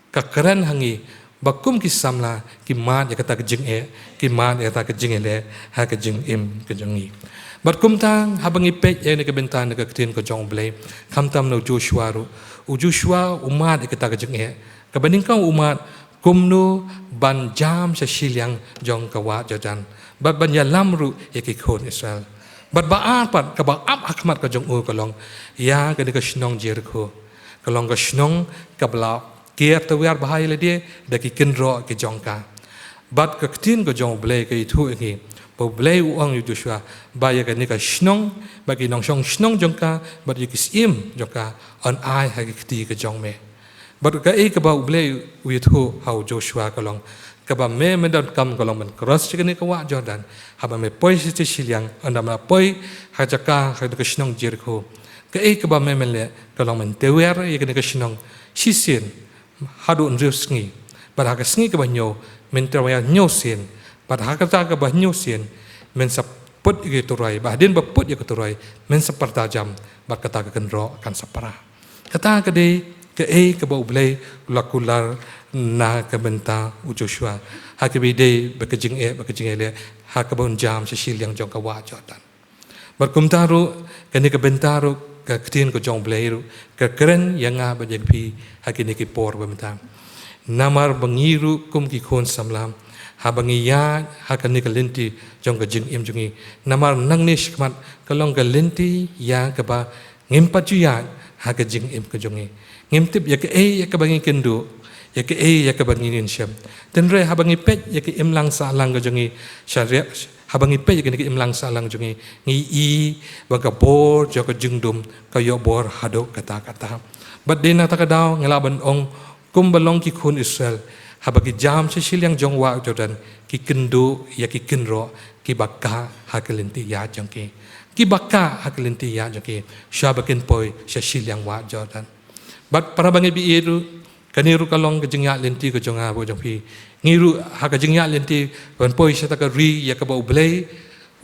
ka kren ha ngi ba kum ki samla ki mad ïa kata ka jingeh, ki mad ïa kata ka jingïaleh ha ka jingim ka jong ngi. Bad kumta haba ngi peit ïa kane ka bynta na ka ktien ka jong U Blei, khamtam na u Joshua ruh, u Joshua u mad ïa kata ka jingeh. Kaba nyngkong u mad kumno ban jam sha shiliang jong ka wah Jordan, bad ban ïalam ruh ïa ki khun Israel. Bad ba ar pat kaba ap ha khmat ka jong u ka long ïa kane ka shnong Jerikho. Ka long ka shnong kaba la ker tawiar bha ïa lade da ki kynroh ki jong ka. Bad ka ktien ka jong U Blei ka ïathuh ïa ngi ba U Blei u ong ïa u Joshua ba ïa kane ka shnong, bad ki nongshong shnong jong ka, bad ïa ki syiem jong ka, yn ai ha ki kti ka jong me. Bad kaei kaba U Blei u ïathuh ha u Joshua ka long, kaba me men donkam ka long men cross sha kane ka wah Jordan. Haba me poi sha shiliang, ynda me poi ha jaka, ha ka shnong Jerikho, kaei kaba me men leh ka long men tawiar ïa kane ka shnong shisien haduh hynriew sngi. Bad ha ka sngi kaba hynñiew men tawiar hynñiew sien. Bad ha kata kaba hynñiew sien men sa put ïa ka turoi, bad hadien ba put ïa ka turoi men sa pyrta jam, bad kata ka kynroh kan sa pra. Kata ka dei kaei kaba U Blei u la kular na ka bynta u Joshua ha kaba ïadei bad ka jingeh bad ka jingïaleh ha kaba un jam sha shiliang jong ka wah Jordan. Bad kumta ruh, kane ka bynta ruh, ka ktien ka jong U Blei ruh ka kren ïa nga bad ïa phi ha kine ki por ba mynta. Namar ba ngi ruh kum ki khun samla, haba ngi ïaid ha kane ka lynti jong ka jingim jong ngi, namar nangne shakhmat ka long ka lynti ïa kaba ngim pat ju ïaid ha ka jingim ka jong ngi. Ngim tip ïa kaei ïa kaba ngi kynduh, ïa kaei ïa kaba ngi ngin shem. Hynrei haba ngi peit ïa ka imlang sahlang ka jong ngi, sha ri-, haba ngi peit ïa ka imlang sahlang jong ngi, ngi i ba ka bor jong ka jingdum ka ïoh bor haduh katta katta. Bad dei na kata ka daw ngi lah ban ong, kumba long ki khun Israel, haba ki jam sha shiliang jong wah Jordan, ki kynduh ïa ki kynroh kiba kah ha ka lynti ïaid jong ki. Kiba kah ha ka lynti ïaid jong ki, shwa ba kin poi sha shiliang wah Jordan. Bad para bangeit ba ïeit ruh, kane ruh ka long ka jingïaid lynti ka jong nga bad jong phi. Ngi ruh ha ka jingïaid lynti ban poi sha kata ka ri ïa kaba U Blei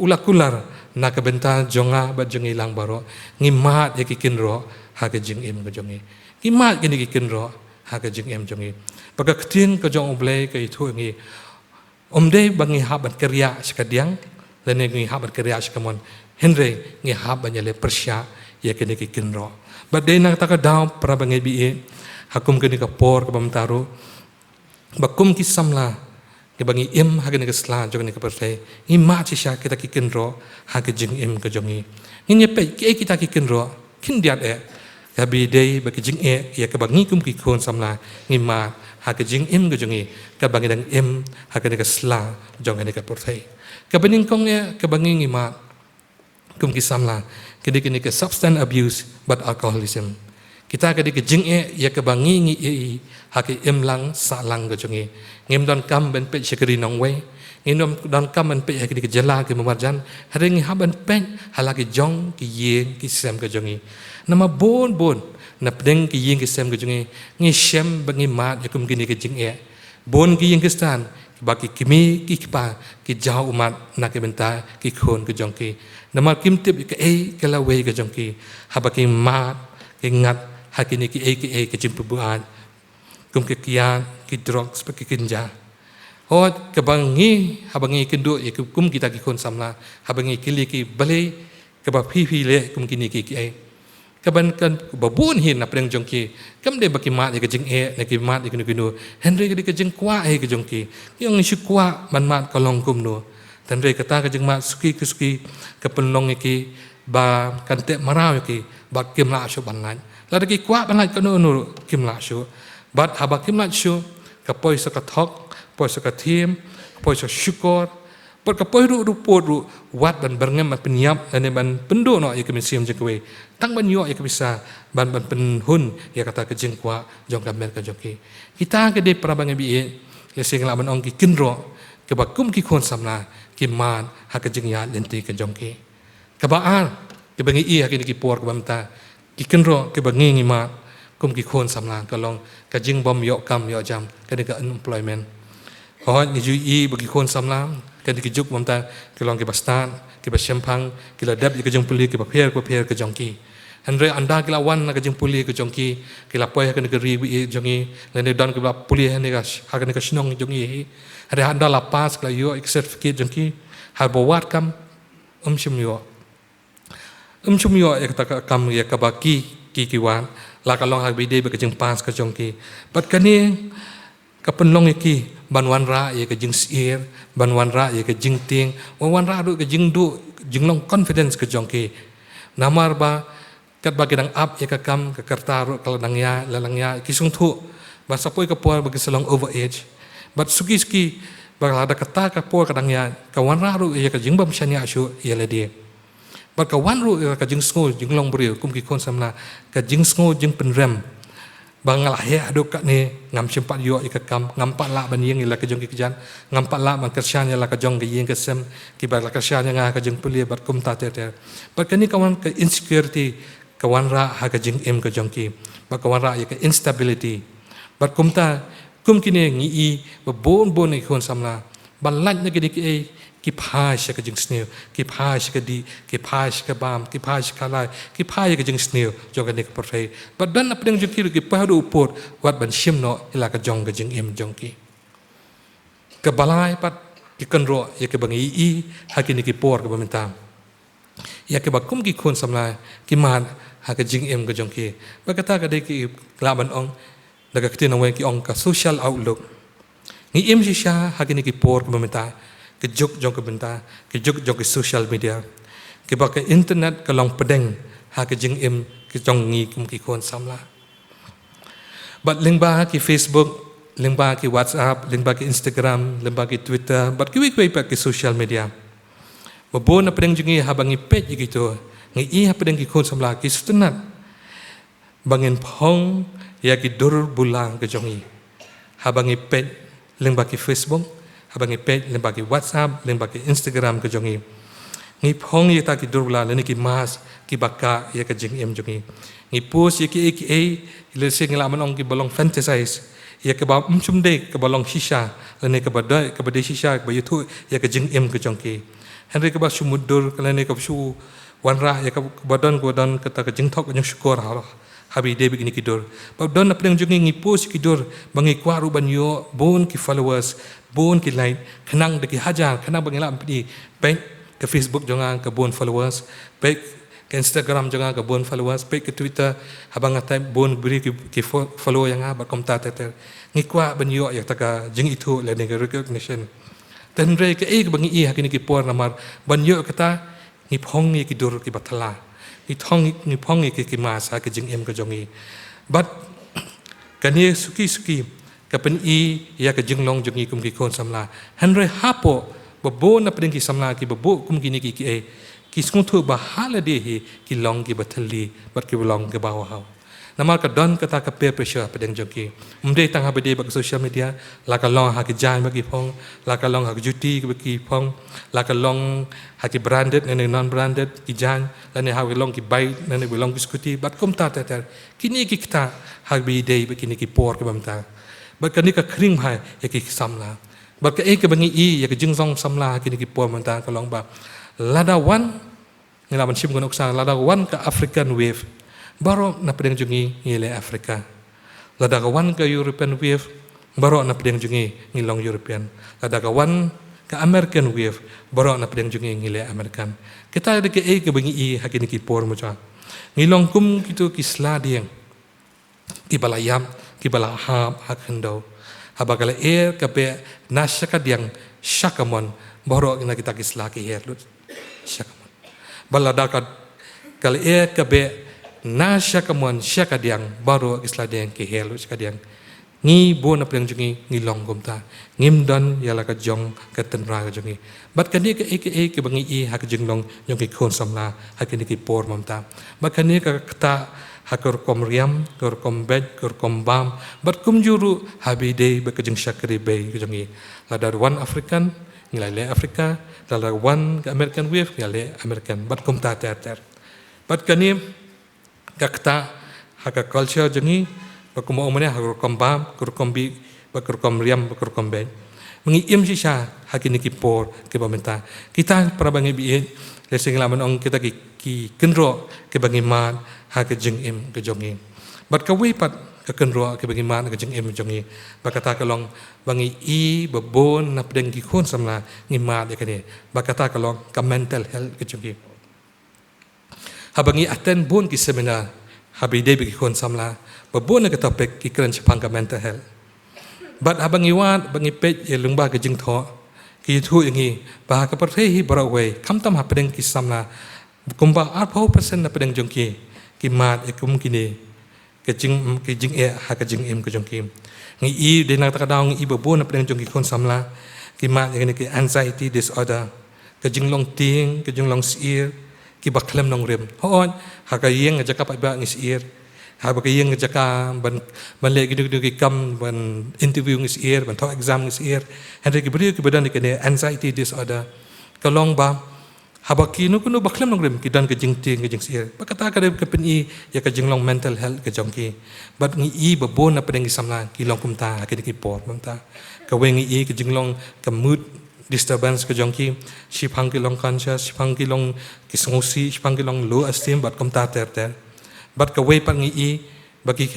u la kular na ka bynta jong nga bad jong ngi lang baroh. Ngi mad ïa ki kynroh ha ka jingim ka jong ngi. Ngi mad kine ki kynroh ha ka jingim jong ngi. Bad ka ktien ka jong U Blei ka ïathuh ïa ngi, Ym dei ba ngi hap ban kyrïah sha ka diang, lane ngi hap ban kyrïah sha ka mon. Hynrei ngi hap ban ïaleh pyrshah ïa kine ki kynroh. Bad dei na kata ka daw, para bangeit baieit, ha kum kane ka por kaba mynta ruh, ba kum ki samla kiba ngi im ha kane ka sla jong kane ka pyrthei, ngi mad shisha kita ki kynroh ha ka jingim ka jong ngi. Ngin ïa peit kiei kita ki kynroh, khyndiat eh, kaba dei ba ka jingeh ïa kaba ngi kum ki khun samla ngi mad ha ka jingim ka jong ngi, kaba ngi dang im ha kane ka sla jong kane ka pyrthei. Kaba nyngkong eh kaba ngi ngi mad kum ki samla, ka dei kane ka substance abuse bad alcoholism. Kita ka dei ka jingeh ïa kaba ngi ngi ïohi ha ka imlang sahlang ka jong ngi. Ngim donkam ban peit sha ka ri nongwei, ngim donkam ban peit ha kane ka jylla kaba marjan, hynrei ngi hap ban peit ha la ki jong ki ïing ki sem ka jong ngi. Namar bun bun na pdeng ki ïing ki sem ka jong ngi, ngi shem ba ngi mad ïa kum kine ki jingeh. Bun ki ïing Khristan, ba ki kmie ki kpa ki jaw ummat na ki bynta ki khun ka jong ki. Namar kim tip ïa kaei ka lawei ka jong ki, haba ki mad ki ngat ha kine kiei kiei ki jingpynbuaid, kum ki kiad, ki drugs bad ki kynja. Hooid, kaba ngi, haba ngi kynduh ïa ki kum kita ki khun samla, haba ngi kylli ki balei kaba phi phi leh kum kine kiei kiei. Kaban, kaba bun hi na pdeng jong ki, kam dei ba ki mad ïa ka jingeh ne ki mad ïa kino kino, hynrei ka dei ka jingkwah hi ka jong ki. Ki ong ngi shu kwah ban mad ka long kumno. Hynrei kata ka jingmad suki ki suki ka pynlong ïa ki ba kan teh mraw ïa ki, ba kim lah shuh ban lait. Lada ki kwah ban lait kano kano ruh kim lah shuh. Bad haba kim lah shuh, ka poi sha ka thok, poi sha ka thiem, poi sha shukor, bad ka poi ruh ruh pud ruh, wat ban byrngem ban pynïap lane ban pynduh noh ïa ka mynsiem jong kiwei, tang ban ïoh ïa ka pisa, ban ban pynhun ïa kata ka jingkwah jong ka met ka jong ki. Kita ki dei, para bangeit baieit, ïa shisha ngi lah ban ong, ki kynroh kiba kum ki khun samla ki mad ha ka jingïaid lynti ka jong ki. Kaba ar, kaba ngi ïohi ha kine ki por kaba mynta, ki kynroh kiba ngi ngi mad kum ki khun samla ka long ka jingbym ïoh kam ïoh jam, ka dei ka unemployment. Hooid, ngi ju ïohi ba ki khun samla kane ka juk mynta ki long kiba stad, kiba shemphang, ki la dep ïa ka jingpule kiba pher kiba pher ka jong ki. Hynrei ynda ki la wan na ka jingpule ka jong ki, ki la poi ha kane ka ri baieit jong ngi, lane don kiba la pule ha kane ka, ha kane ka shnong jong ngi hi. Hynrei ynda la pass, ki la ïoh ïa ka certificate jong ki, haba wad kam, ym shym ïoh. Ym shym ïoh ïa kata ka kam ïa kaba ki, ki, ki wad. La ka long ha kaba dei bad ka jingpass ka jong ki. Bad kane ka pynlong ïa ki ban wanrah ïa ka jingsyier, ban wanrah ïa ka jingtieng, ban wanrah ruh ka jingduh, jinglong confidence ka jong ki. Namar ba katba ki dang ap ïa ka kam, ka rta ruh ka la dang ïaid, la dang ïaid, ki sngewthuh ba sa poi ka por ba ki sa long over age. Bad suki suki ba lada kata ka por ka dang ïaid, ka wanrah ruh ïa ka jingbym shaniah shuh ïa lade. Bad ka wan ruh ïa ka jingsngew jinglong briew kum ki khun samla, ka jingsngew jingpynrem ba nga la heh haduh katne, ngam shym pat ïoh ïa ka kam, ngam pat lah ban ïeng ïa la ka jong ki kjat, ngam pat lah ban kyrshan ïa la ka jong ka ïing ka sem, kiba la kyrshan ïa nga ha ka jingpule bad kumta ter ter. Bad kane ka wan ka insecurity, ka wanrah ha ka jingim ka jong ki, bad ka wanrah ïa ka instability. Bad kumta, kum kine ngi ïohi ba bun bun ki khun samla ba lait na kine kiei, ki phai sha ka jingsniew, ki phai sha ka dih, ki phai sha ka bam, ki phai sha ka lai, ki phai ïa ka jingsniew jong kane ka pyrthei. Bad don na pdeng jong ki ruh ki poi haduh u pud wat ban shim noh ïa la ka jong ka jingim jong ki. Kaba lai pat, ki kynroh ïa kiba ngi ïohi ha kine ki por kiba mynta, ïa kiba kum ki khun samla ki mad ha ka jingim ka jong ki. Bad kata ka dei, ki lah ban ong, da ka ktien nongwei ki ong ka social outlook. Ngi im shisha ha kine ki por kiba mynta, ka juk jong ka mynta, ka juk jong ka social media, kiba ka internet ka long pdeng ha ka jingim ka jong ngi kum ki khun samla. Bad lyngba ki Facebook, lyngba ki WhatsApp, lyngba ki Instagram, lyngba ki Twitter, bad kiwei kiwei pat ki social media, ba bun na pdeng jong ngi haba ngi peit ïa kito, ngi ïohi ha pdeng ki khun samla ki sngewtynnat ba ngin phong ïa ki dur bula ka jong ngi. Haba ngi peit lyngba ki Facebook, haba ngi peit lyngba ki WhatsApp, lyngba ki Instagram ka jong ngi, ngi phong ïa kita ki dur bula lane ki mask kiba kah ïa ka jingim jong ngi. Ngi post ïa kiei kiei, lehse ngi lah ban ong kiba long fantasize, ïa kaba ym shym dei kaba long shisha, lane kaba dei, kaba dei shisha, kaba ïathuh ïa ka jingim ka jong ki. Hynrei kaba shu mutdur, lane kaba shu wanrah ïa kaba don, kaba don kata ka jingthok ka jingshukor ha, haba ïadei bad kine ki dur. Bad don na pdeng jong ngi ngi post ki dur ba ngi kwah ruh ban ïoh bun ki followers, bun ki like, khnang da ki hajar, khnang ba ngin lah ban pyni, peit ka Facebook jong nga ka bun followers, peit ka Instagram jong nga ka bun followers, peit ka Twitter, haba nga type bun briew ki, ki fo-, follow ïa nga, bad kumta ter ter. Ngi kwah ban ïoh ïa kata ka jingithuh lane ka recognition. Te hynrei kaei kaba ngi ïohi ha kine ki por namar ban ïoh kata, ngi phong ïa ki dur kiba thala. Ngi phong, ngi phong ïa ki, ki mask ha ka jingim ka jong ngi. Bad kane suki suki ka pyni ïa ka jinglong jong ngi kum ki khun samla. Hynrei hapoh, ba bun na pdeng ki samla kiba buh kum kine ki kiei, ki sngewthuh ba ha lade hi ki long kiba thylli bad kiba long kiba haw haw. Namar ka don kata ka peer pressure hapdeng jong ki. Ym dei tang haba ïadei bad ka social media, la ka long ha ki jaiñ ba ki phong, la ka long ha ki juti ba ki phong, la ka long ha ki branded ne non branded ki jaiñ, lane ha ki long ki bike ne ba long ki scooty, bad kumta ter ter. Kine ki kata haba ïadei bad kine ki por kiba mynta. Bad kane ka khring bha ïa ki samla. Bad kaei kaba ngi ïohi ïa ka jinglong samla ha kine ki por mynta ka long ba, lada wan, ngi lah ban shim ka nuksa, lada wan ka African wave, baroh na pdeng jong ngi ngi leh Africa. Lada ka wan ka European wave, baroh na pdeng jong ngi ngi long European. Lada ka wan ka American wave, baroh na pdeng jong ngi ngi leh American. Kata dei kaei kaba ngi ïohi ha kine ki por mynta. Ngi long kum kito ki sla dieng kiba la ïap, kiba la hap ha khyndew. Haba ka lyer ka beh na sha ka diang sha ka mon, baroh na kita ki sla ki her lut sha ka mon. Bad lada ka, ka lyer ka beh na sha ka mon sha ka diang, baroh ki sla dieng ki her lut sha ka diang. Ngi bun na pdeng jong ngi ngi long kumta. Ngim don ïa la ka jong ka tynrai ka jong ngi. Bad kane kaei kaei kaba ngi ïohi ha ka jinglong jong ki khun samla ha kine ki por mynta. Bad kane ka ktah ha ka rukom riam, ka rukom beit, ka rukom bam. Bad kumjuh ruh haba ïadei bad ka jingshakri bei ka jong ngi. Lada wan African, ngi la leh Africa, lada wan ka American wave, ngi la leh American. Bad kumta ter ter. Bad kane ka ktah ha ka culture jong ngi, ba kumba ong mynne ha ka rukom bam, ka rukom bih, bad ka rukom riam, bad ka rukom beit. Ba ngi im shisha ha kine ki por kiba mynta. Kita para bangeit baieit, lehse ngi lah ban ong kita ki, ki kynroh kiba ngi mad ha ka jingim ka jong ngi. Bad kawei pat ka kynroh kiba ngi mad ha ka jingim ka jong ngi, ba kata ka long ba ngi ïohi ba bun na pdeng ki khun samla ngi mad ïa kane. Ba kata ka long ka mental health ka jong ngi. Haba ngi attend bun ki seminar haba ïadei bad ki khun samla, ba bun na ki topic ki kren shaphang ka mental health. Bad haba ngi wad, ba ngi peit ïa lyngba ka jingthoh, ki ïathuh ïa ngi ba ha ka pyrthei hi baroh kawei, khamtam hapdeng ki samla, kumba arphew percent na pdeng jong ki ki mad ïa kum kine ka jing, ka jingeh ha ka jingim ka jong ki. Ngi ïohi dei na kata ka daw ngi ïohi ba bun na pdeng jong ki khun samla ki mad ïa kine ki anxiety disorder, ka jinglong tieng, ka jinglong sheptieng, kiba khlem nongrim. Hooid, ha ka ïing ka jaka paidbah ngi sheptieng, haba ka ïing ka jaka ban, ban leh kino kino ki kam, ban interview ngi sheptieng, ban thoh exam ngi sheptieng. Hynrei ki briew kiba don ïa kane anxiety disorder, ka long ba haba kino kino ba khlem nongrim ki don ka jingtieng, ka jingsheptieng. Ba kata ka dei ka pyni ïa ka jinglong mental health ka jong ki. Bad ngi ïohi ba bun na pdeng ki samla ki long kumta ha kine ki por mynta. Kawei ngi ïohi ka jinglong ka mood disturbance ka jong ki, shaphang ki long conscious, shaphang ki long ki sngewsih, shaphang ki long low esteem, bad kumta ter ter. Bad kawei pat ngi ïohi ba ki,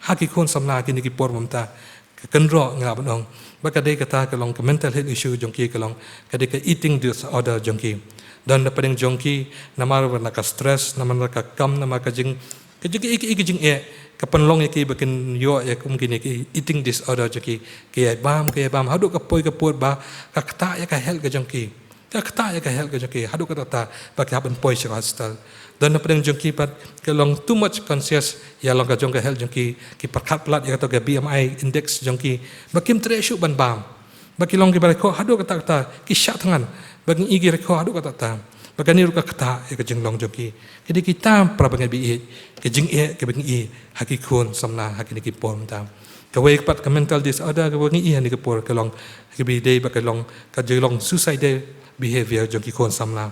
ha ki khun samla ha kine ki por mynta, ka kynroh ngi lah ban ong ba ka dei kata ka long ka mental health issue jong ki, ka long ka dei ka eating disorder jong ki. Don na pdeng jong ki, namar ba na ka stress, namar na ka kam, namar ka jing, ka jing, ka, ka, ka jingeh ka pynlong ïa ki ba kin ïoh ïa kum kine ki eating disorder jong ki. Ki ïai bam, ki ïai bam haduh ka poi ka pud ba ka ktah ïa ka health ka jong ki. Ka ktah ïa ka health ka jong ki haduh katta katta ba ki hap ban poi sha hospital. Don na pdeng jong ki pat ka long too much conscious ïa long ka jong ka health jong ki, ki pyrkhat palat ïa kato ka B M I index jong ki ba kim treh shuh ban bam. Ba ki long kiba rikhoh haduh katta katta, ki shah thngan ba ngi ïohi ki rikhoh haduh katta katta. Ba kane ruh ka ktah ïa ka jinglong jong ki. Ki dei kita para bangeit baieit, ka jingeh kaba ngi ïohi ha ki khun samla ha kine ki por mynta. Kawei pat ka mental disorder kaba ngi ïohi ha kine ki por ka long kaba ïadei bad ka long ka jinglong suicidal behavior jong ki khun samla.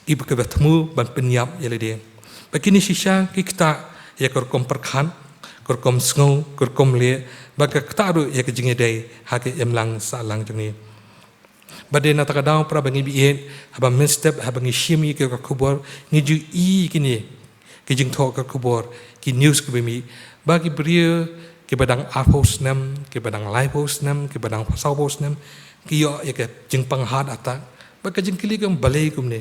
Kiba, kiba thmu ban pynïap ïa lade. Ba kine shisha ki ktah ïa ka rukom pyrkhat, ka rukom sngew, ka rukom leh, bad ka ktah ruh ïa ka jingïadei ha ka imlang sahlang jong ngi. Bad dei na kata ka daw para bangeit baieit, haba mynstep, haba ngi shim ïa ka khubor, ngi ju ïohi kine ki jingthoh ka khubor, ki news kiba mih ba ki briew kiba dang arphew snem, kiba dang laiphew snem, kiba dang sawphew snem ki ïoh ïa ka jingpang heart attack. Bad ka jingkylli ka balei kumne.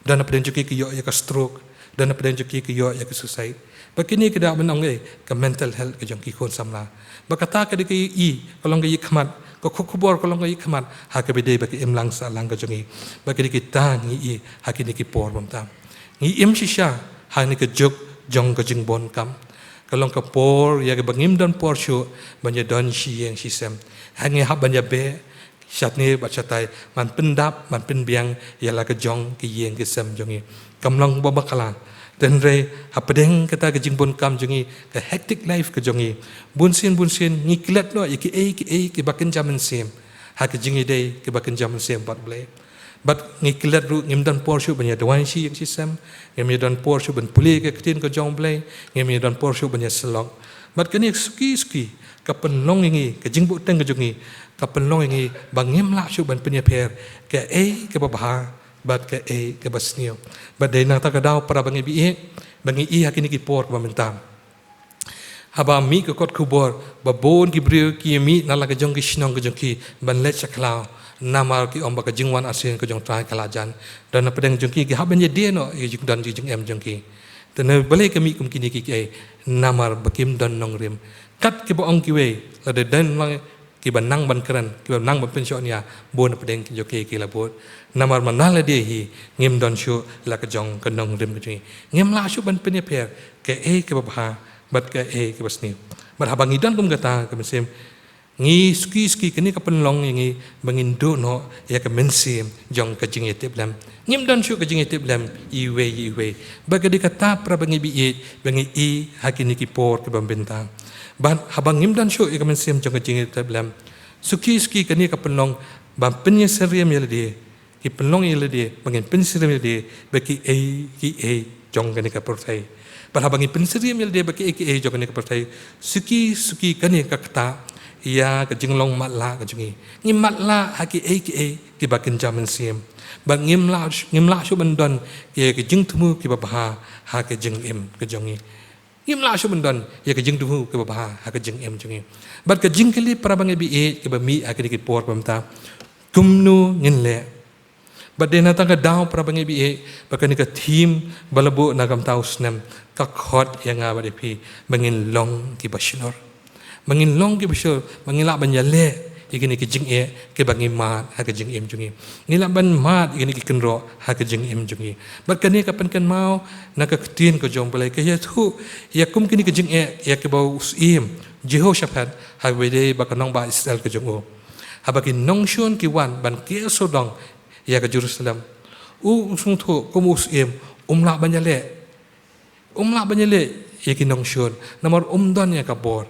Don hapdeng jong ki ki ïoh ïa ka stroke, don hapdeng jong ki ki ïoh ïa ka suicide. Bad kine ki dei ban ong ei ka mental health ka jong ki khun samla. Bad kata ka dei ka ïa ka long ka ïa khmat, ka khubor ka long ka ïa khmat ha kaba dei ba ka imlang sahlang ka jong ngi. Bad ka dei kita ngi ïa ha kine ki por bamta. Ngi im shisha ha kane ka juk jong ka jingbun kam. Ka long ka por ïa kaba ngim don por shuh ban ïa don shi ïing shi sem. Ha ngi hap ban ïa beh shatne bad shatai, ban pyndap, ban pynbiang ïa la ka jong ki ïing ki sem jong ngi. Kam long ba bakla. Hynrei hapdeng kata ka jingbun kam jong ngi, ka hectic life ka jong ngi, bun sien bun sien ngi klet noh ïa kiei kiei kiba kynja mynsiem ha ka jingïadei kiba kynja mynsiem bad Blei. Bad ngi klet ruh ngim don por shuh ban ïa duwai shi ïing shi sem, ngim ïa don por shuh ban pule ka ktien ka jong Blei, ngim ïa don por shuh ban ïa syllok. Bad kane suki suki ka pynlong ïa ngi, ka jingbuhteng ka jong ngi ka pynlong ïa ngi ba ngim lah shuh ban pynïapher kaei kaba bha bad kaei kaba sniew. Bad dei na kata ka daw para bangeit ba ïeit, ba ngi ïa ha kine ki por kaba mynta, haba mih ka kot khubor ba bun ki briew ki mih na la ka jong ki shnong ka jong ki ban leit sha khlaw, namar ki ong ba ka jingwan arsien ka jong Trai ka la jan. Don hapdeng jong ki ki hap ban ïa die noh ïa ka jingdon ïa ka jingem jong ki. Te na balei ka mih kum kine kiei? Namar ba kim don nongrim. Kat kiba ong kiwei, lada don lang kiba nang ban kren, kiba nang ban pynshong nia, bun hapdeng jong ki ki la bud. Namar mynta lade hi ngim don shuh la ka jong ka nongrim ka jong ngi. Ngim lah shuh ban pynïapher kaei kaba bha bad kaei kaba sniew. Bad haba ngi don kum kata ka mynsiem, ngi suki suki kane ka pynlong ïa ngi ba ngin duh noh ïa ka mynsiem jong ka jingïatiplem. Ngim don shuh ka jingïatiplem iwei iwei. Bad ka dei kata para bangeit ba ïeit ba ngi ïa ha kine ki por kiba mynta. Bad haba ngim don shuh ïa ka mynsiem jong ka jingïatiplem, suki suki kane ka pynlong ba pynïasyriem ïa lade, ki pynlong ïa lade ba ngin pynsyriem ïa lade ba kiei kiei jong kane ka pyrthei. Bad haba ngin pynsyriem ïa lade ba kiei kiei jong kane ka pyrthei, suki suki kane ka ktah ïa ka jinglong matlah ka jong ngi. Ngi matlah ha kiei kiei kiba kynja mynsiem. Bad ngim lah, ngim lah shuh ban don ïa ka jingthmu kiba bha ha ka jingim ka jong ngi. Ngim lah shuh ban don ïa ka jingthmu kiba bha ha ka jingim jong ngi. Bad ka jingkylli para bangeit ba ïeit kiba mih ha kine ki por ba mynta, kumno ngin leh? Bad dei na kata ka daw para bangeit ba ïeit ba kane ka theme ba la buh na ka mynta u snem ka khot ïa nga bad ïa phi ba ngin long kiba shlur. Ba ngin long kiba shlur, ba ngin lah ban ïaleh ïa kine ki jingeh kiba ngi mad ha ka jingim jong ngi. Ngin lah ban mad ïa kine ki kynroh ha ka jingim jong ngi. Bad kane ka pynkynmaw na ka ktien ka jong U Blei ka ïathuh ïa kum kine ki jingeh ïa kiba u syiem Jehoshaphat haba dei ba ka nongbah Israel ka jong u. Haba ki nongshun ki wan ban kiew sawdong ïa ka Jerusalem, u sngewthuh kum u syiem um lah ban ïaleh. Um lah ban ïaleh ïa ki nongshun namar um don ïa ka bor.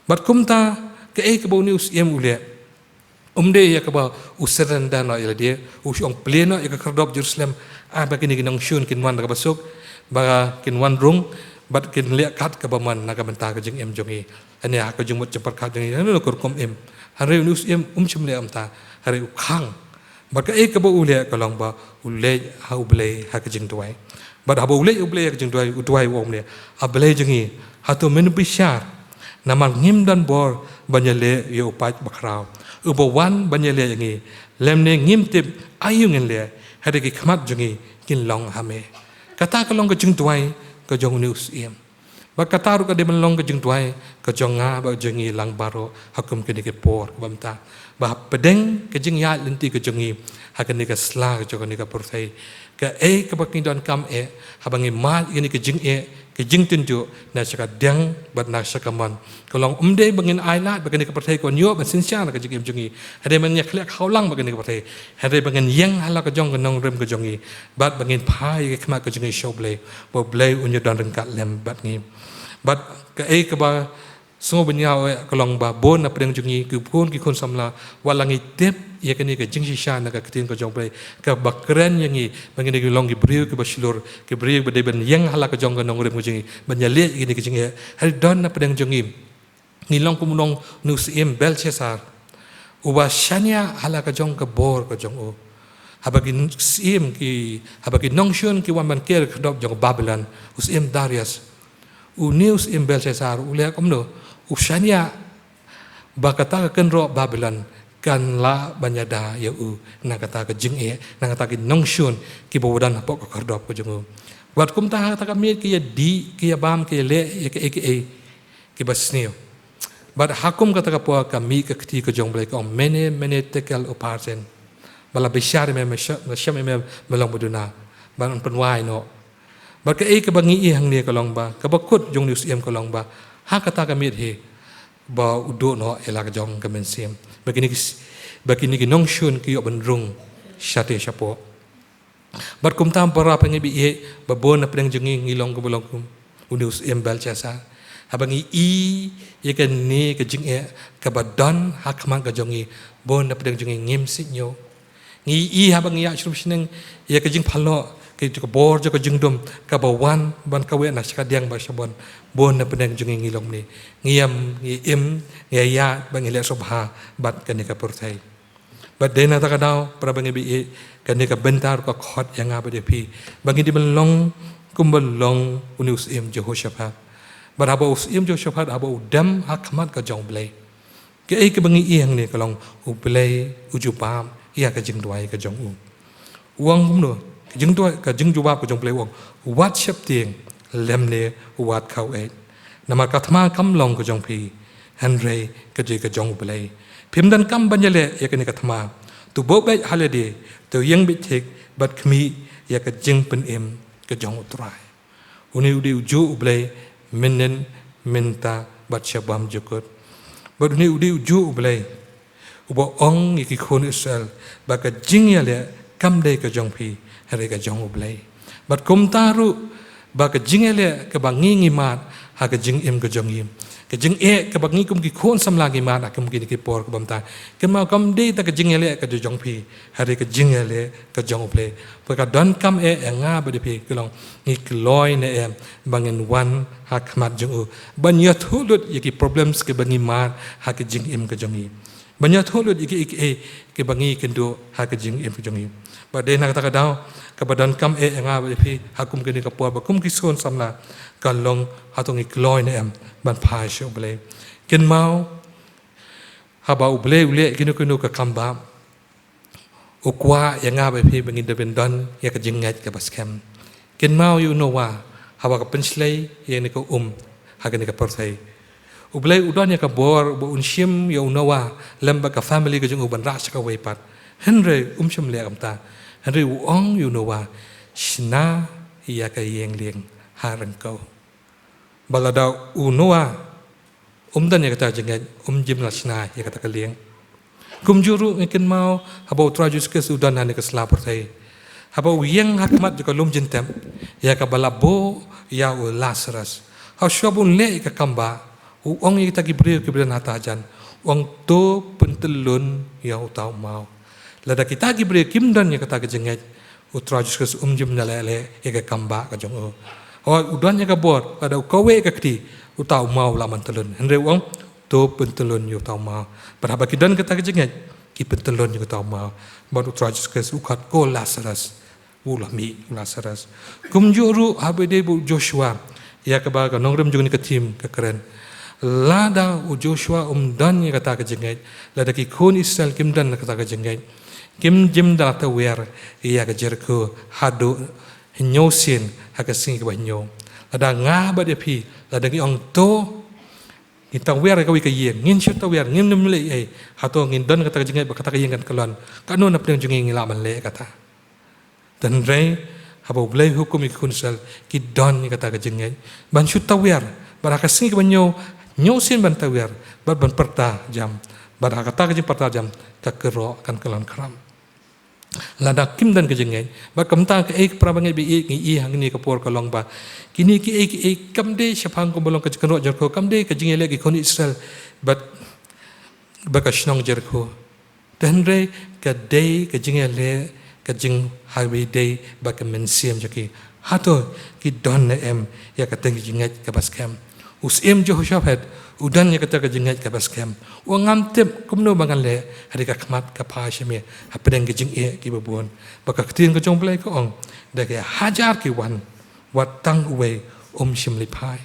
Bad kumta kaei kaba une u syiem u leh? Um dei ïa kaba u surrender noh ïa lade, u shu ong plie noh ïa ka khyrdop Jerusalem, ah, ba kine ki nongshun kin wan da kaba suk, ba kin wan rung bad kin leh kat kaba mon na ka bynta ka jingim jong ngi. Hynrei ha ka jingmut jingpyrkhat jong ngi, hynrei u kyrkum im. Hynrei une u syiem um shym leh kumta, hynrei u khang. Bad kaei kaba u leh ka long ba u leit ha U Blei ha ka jingduwai. Bad haba u leit ha U Blei ha ka jingduwai, u duwai u ong ne, A Blei jong ngi, hato men bishar? Namar ngim don bor ban ïaleh ïa u paid bakhraw uba wan ban ïaleh ïa ngi, lymne ngim tip aïu ngin leh, hynrei ki khmat jong ngi kin long ha me. Kata ka long ka jingduwai ka jong une u syiem. Bad kata ruh ka dei ban long ka jingduwai ka jong nga bad jong ngi lang baroh ha kum kine ki por kaba mynta. Ba hapdeng ka jingïaid lynti ka jong ngi ha kane ka sla ka jong kane ka pyrthei, kaei kaba ngi donkam eh, haba ngi mad ïa kane ka jingeh, ka jingtynjuh na sha ka diang bad na sha ka mon, ka long um dei ba ngin ailad ba kane ka pyrthei kan ïoh ban synshar na ka jingim jong ngi. Hynrei ba ngin ïa khleh khawlang ba kane ka pyrthei, hynrei ba ngin ïeng ha la ka jong ka nongrim ka jong ngi. Bad ba ngin phai ïa ka khmat ka jong ngi sha U Blei, ba U Blei un ïa don ryngkat lem bad ngi. Bad kaei kaba sngewbha ïa ka long ba bun na pdeng jong ngi ki bun ki khun samla, wat la ngi tip ïa kane ka jingshisha na ka ktien ka jong U Blei, kaba kren ïa ngi ba ngin long ki briew kiba shlur, ki briew ba dei ban ïeng ha la ka jong ka nongrim ka jong ngi ban ïaleh ïa kane ka jingeh. Hynrei don na pdeng jong ngi, ngi long kum u nong, une u syiem Belshassar, uba shaniah ha la ka jong ka bor ka jong u. Haba ki syiem ki, haba ki nongshun ki wan ban ker ka khyrdop jong Babilon, u syiem Darius, une u syiem Belshassar u leh kumno? U shaniah ba kata ka kynroh Babilon kan lah ban ïada ïa u na kata ka jingeh, na kata ki nongshun kiba wan hapoh ka khyrdop ka jong u. Wat kumta ha kata ka miet ki ïadih, ki ïabam, ki ïaleh ïa kaei kaei kiba sniew. Bad ha kum kata ka por ka mih ka kti ka jong U Blei ka ong, mene mene tekel upharsin. Ba la bishar ïa me, me sha-, me shem ïa me, me long ba duna. Bad yn pynwai noh. Bad kaei kaba ngi ïohi hangne ka long ba, kaba kut jong une u syiem ka long ba, ha kata ka miet hi ba u duh noh ïa la ka jong ka mynsiem. Ba kine ki s-, ba kine ki nongshun ki ïoh ban rung shatei shapoh. Bad kumta para bangeit ba ïeit, ba bun na pdeng jong ngi ngi long kumba long kum une u syiem Belshassar. Haba ngi ïohi ïa kane ka jingeh kaba don ha khmat ka jong ngi, bun na pdeng jong ngi ngim sngewthuh. Ngi ïohi haba ngi ïa shlur shneng ïa ka jingphalok, ka bor jong ka jingdum kaba wan ban kaweh na sha kadiang bad sha bneng, bun na pdeng jong ngi ngi long kumne. Ngi ïam, ngi im, ngi ïa, ba ngi leh sngewbha bad kane ka pyrthei. Bad dei na kata ka daw, para bangeit ba ïeit, kane ka bynta ruh ka khot ïa nga bad ïa phi ba ngin dei ban long kumba long une u syiem Jehoshaphat. Bad haba u syiem Jehoshaphat, haba u dem ha khmat ka jong U Blei, kaei kaba ngi ïohi hangne ka long U Blei u jubab ïa ka jingduwai ka jong u. U ong kumno? Ka jingduwai, ka jingjubab ka jong U Blei, u ong, wat sheptieng lymne wat khaw-eit. Namar ka thma kam long ka jong phi, hynrei ka dei ka jong U Blei. Phim donkam ban ïaleh ïa kane ka thma. To buh beit ha lade, to ïeng beit thik, bad khmih ïa ka jingpynim ka jong U Trai. Une u dei ujuh U Blei mynhynnin, mynta bad sha bymjukut. Bad une u dei ujuh U Blei uba ong ïa ki khun Israel ba ka jingïaleh kam dei ka jong phi, hynrei ka jong U Blei. Bad kumta ruh ba ka jingïaleh kaba ngi ngi mad ha ka jingim ka jong ngi, ka jingeh kaba ngi kum ki khun samla ngi mad ha kum kine ki por kaba mynta, kynmaw kam dei tang ka jingïaleh ka jong phi, hynrei ka jingïaleh ka jong U Blei. Ba ka donkam eh ïa nga bad ïa phi ka long, ngi kloi ne em ba ngin wan ha khmat jong u ban ïathuh lut ïa ki problems kiba ngi mad ha ka jingim ka jong ngi, ban ïathuh lut ïa kiei kiei kiba ngi kynduh ha ka jingim ka jong ngi. Bad dei na kata ka daw, kaba donkam eh ïa nga bad ïa phi ha kum kane ka por ba kum ki khun samla ka long, hato ngi kloi ne em ban phai sha U Blei? Kynmaw, haba U Blei u leh kino kino ka kambah, u kwah ïa nga bad ïa phi ba ngin dei ban don ïa ka jingngeit kaba skhem. Kynmaw ïa u Noah, haba ka pynshlei ïa kane ka um ha kane ka pyrthei, U Blei u don ïa ka bor ba un shim ïa u Noah lem bad ka family ka jong u ban rah sha kawei pat. Hynrei um shym leh kumta. Hynrei u ong ïa u Noah, shna ïa ka ïing lieng ha ryngkew. Bad lada u Noah um don ïa kata ka jingngeit, um jin la shna ïa kata ka lieng. Kumjuh ruh ngi kynmaw haba U Trai Jisu Khrist u don ha kane ka sla pyrthei, haba u ïeng ha khmat jong ka lum jingtep ïa kaba la buh ïa u Lasarus, haba u shwa ban leh ïa ka kambah, u ong ïa kita ki briew kiba don ha ta hajan, u ong, to pyntyllun ïa uta u maw. Lada kita ki briew kim don ïa kata ka jingngeit, U Trai Jisu Khrist um jin da leh leh ïa ka kambah ka jong u. Hooid, u don ïa ka bor, lada u kaweh ïa ka kti, uta u maw u lah ban tyllun. Hynrei u ong, to pyntyllun ïa uta u maw. Bad haba ki don kata ka jingngeit, ki pyntyllun ïa uta u maw. Bad U Trai Jisu Khrist u khot, ko Lasarus. U la mih u Lasarus. Kumjuh ruh haba ïadei bad u Joshua, ïa kaba ka nongrim jong kane ka theme ka kren. Lada u Joshua um don ïa kata ka jingngeit, lada ki khun Israel kim don kata ka jingngeit, kim jin da tawiar ïa ka Jerikho haduh hynñiew sien ha ka sngi kaba hynñiew. Lada nga bad ïa phi, lada ngi ong, to ngin tawiar ïa kawei ka ïing, ngin shu tawiar, ngin ym leh ei ei, hato ngin don kata ka jingngeit ba kata ka ïing kan kyllon? Katno na pdeng jong ngi ngi lah ban leh kata? Hynrei haba U Blei u hukum ïa ki khun Israel, ki don ïa kata ka jingngeit ban shu tawiar, bad ha ka sngi kaba hynñiew, hynñiew sien ban tawiar bad ban pyrta jam. Bad ha kata ka jingpyrta jam, ka kyrroh kan kyllon khram. Lada kim don ka jingngeit, bad kumta kaei, para bangeit ba ïeit, ngi ïohi hangne ka por ka long ba kine kiei kiei kam dei shaphang kumba long ka jingkynroh Jerikho, kam dei ka jingïaleh ki khun Israel bad bad ka shnong Jerikho. Hynrei ka dei ka jingïaleh, ka jing haba ïadei bad ka mynsiem jong ki. Hato ki don ne em ïa kata ka jingngeit kaba skhem? U Syiem Jehoshaphat U don ïa kata ka jingngeit kaba skhem. U ong ngam tip kumno ba ngan leh, hynrei ka khmat ka phai sha me hapdeng ki jingeh kiba bun. Bad ka ktien ka jong U Blei ka ong, da ki hajar ki wan, wat tang uwei um shym leit phai.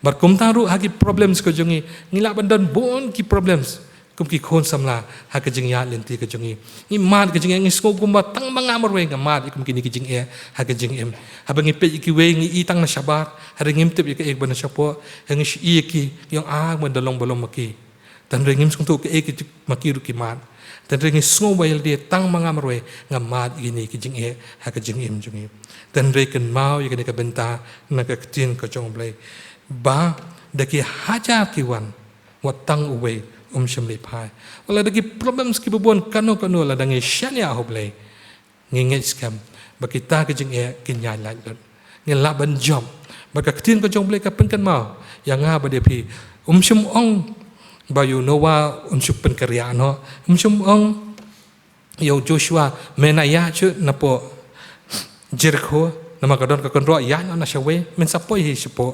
Bad kumta ruh ha ki problems ka jong ngi, ngi lah ban don bun ki problems kum ki khun samla ha ka jingïaid lynti ka jong ngi. Ngi mad ka jingeh, ngi sngew kumba tang ma nga marwei nga mad ïa kum kine ki jingeh ha ka jingim. Haba ngi peit ïa kiwei ngi i tang na shabar, hynrei ngim tip ïa kaei ba na shapoh. Hynrei ngi shu i ïa ki, ngi ong ah, ban da long ba long ma ki. Tang hynrei ngim sngewthuh kaei ka jing ma ki ruh ki mad. Tang hynrei ngi sngew ba ïa lade tang ma nga marwei nga mad ïa kine ki jingeh ha ka jingim jong ngi. Tang hynrei kynmaw ïa kane ka bynta na ka ktien ka jong U Blei, ba da ki hajar ki wan, wat tang uwei um shym leit phai. Wat la da ki problems kiba bun kano kano, lada ngi shaniah ha U Blei, ngi ngeit skhem ba kita ki jingeh kin ïaid lait lut. Ngin lah ban jop. Bad ka ktien ka jong U Blei ka pynkynmaw ïa nga bad ïa phi, um shym ong ba ïa u Noah un shu pynkynriah noh. Um shym ong ïa u Joshua, men ïaid shuh napoh Jerikho, namar ka don ka kynroh, ïaid noh na shawei, men sa poi hi shapoh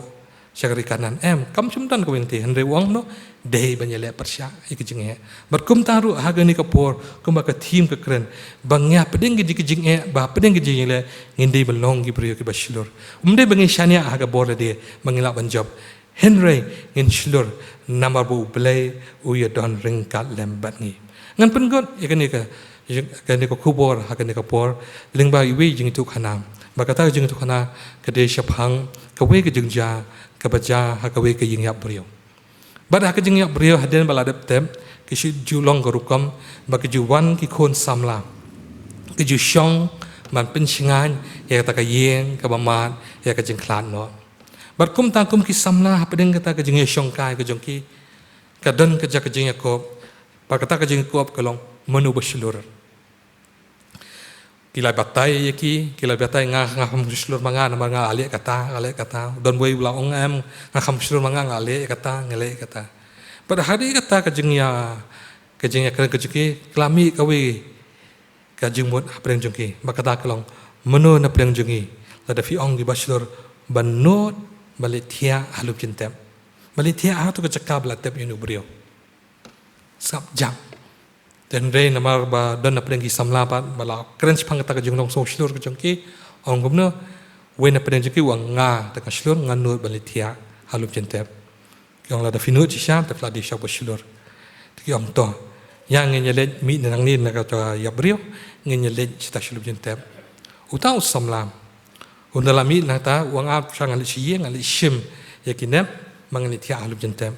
sha ka ri Kanaan. Em, kam shym don kawei lynti. Hynrei u ong noh, dei ban ïaleh pyrshah ïa ki jingeh. Bad kumta ruh ha kane ka por, kumba ka theme ka kren, ba ngi hapdeng ki jingeh, ba hapdeng ki jingeh, ngin dei ban long ki briew kiba shlur. Um dei ba ngin shaniah ha ka bor lade ba ngin lah ban jop. Hynrei ngin shlur namar ba U Blei u ïadon ryngkat lem bad ngi. Ngan pynkut ïa kane ka, ïa kane ka khubor ha kane ka por lyngba iwei i jingïathuhkhana. Bad kata ka jingïathuhkhana ka dei shaphang kawei ka jingjia kaba jia ha kawei ka ïingïap briew. Bad ha ka jingïap briew, hadien ba la dep tep, ki shu ju long ka rukom ba ki ju wan ki khun samla, ki ju shong ban pynshngaiñ ïa kata ka ïing kaba mad ïa ka jingkhlad noh. Bad kumta kum ki samla hapdeng kata ka jingïashongkai ka jong ki, ka don ka jaka jingïakob. Bad kata ka jingïakob ka long mano ba shlur. Ki la batai ïa ki, ki la batai, nga, nga kham shlur ma nga namar nga leh kata, nga leh kata. Don wei u la ong em, nga kham shlur ma nga, nga leh kata, nga leh kata. Bad hadien kata ka jingïa, ka jingïakren ka jong ki, ka la mih kawei ka jingmut hapdeng jong ki. Bad kata ka long, mano napdeng jong ngi, lada phi ong kiba shlur, ban nud ban leit thiah ha lum jintep, ban leit thiah ha kato ka jaka ba la tep ïa une u briew? Sngap jam. Te hynrei namar ba don napdeng ki samla pat ba la kren shaphang kata ka jinglong sngewshlur ka jong ki, ong kumno, wei napdeng jong ki u ong nga, te nga shlur, nga nud ban leit thiah ha lum jintep. Ki ong lada phi nud shisha te phi la dei shuwa ba shlur. Te ki ong to, ïa ngin ïaleit, mih na nangne na kato ka ïap briew, ngin ïaleit shata sha lum jintep. Uta u samla, ynda la mih nangta, u ong ah, sha ngan leit sha ïing, ngan leit shim ïa ki nep, ma ngan leit thiah ha lum jintep.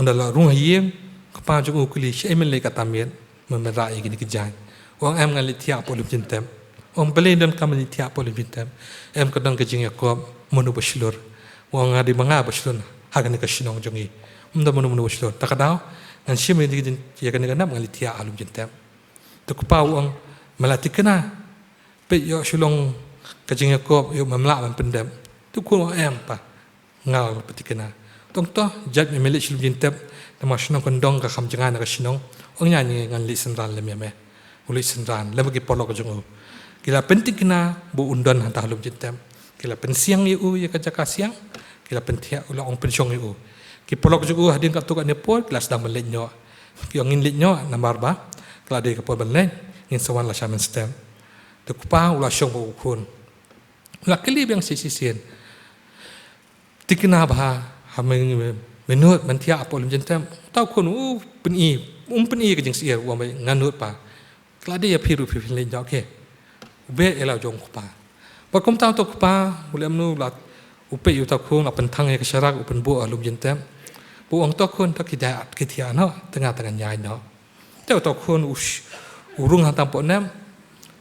Ynda la rung ha ïing, u kpa jong u u kylli, shaei men leit kata miet, men, men rah ïa kine ki jaiñ? U ong em, ngan leit thiah hapoh lum jintep. U ong balei donkam leit thiah hapoh lum jintep? Em, ka don ka jingïakob, mano ba shlur? U ong nga dei ma nga ba shlur ha kane ka shnong jong ngi. Ym don mano mano ba shlur. Ta ka daw ngan shim ïa kane ka nep, ngan leit thiah ha lum jintep. Te u kpa u ong, me la thikna? Peit ïoh shu long ka jingïakob, ïoh me mlak ban pyndep. Te u khun u ong em pa, nga la pynthikna. Te u ong to, jait me, me leit sha lum jintep, namar shnong kyndong ka kham jngai na ka shnong. U ong ïa ngi, ngan leit synran lem ïa me. U leit synran lem bad ki paralok ka jong u. Ki la pynthikna ba un don hangta ha lum jintep. Ki la pynsiang ïa u ïa ka jaka siang. Ki la pynthiah, u la ong pynshong ïa u. Ki paralok ka jong u hadien katto katne por ki la sdang ban leit noh. Ki ong ngin leit noh namar ba ka la dei ka por ban leit, ngin sa wan lashai mynstep. Te u kpa u la shong bad u khun. U la kylli biang shisien. Thikna bha, ha me, me, me nud ban thiah hapoh lum jintep? Uta u khun u pyni, um pyni ka jingsyier, u ong ba nga nud pa. Ka la dei ïa phi ruh phi, phin leit noh, okay. U beh ïa la u jong u kpa. Bad kumta uta u kpa u leh kumno, u la, u peit ïa uta u khun, u la pynthang ïa ka sharak, u pynbuh ha lum jintep. Bad u ong uta u khun, to khie da, khie thiah noh, te nga, te ngan ïaid noh. Te uta u khun u sh-, u rung hangta hapoh nep.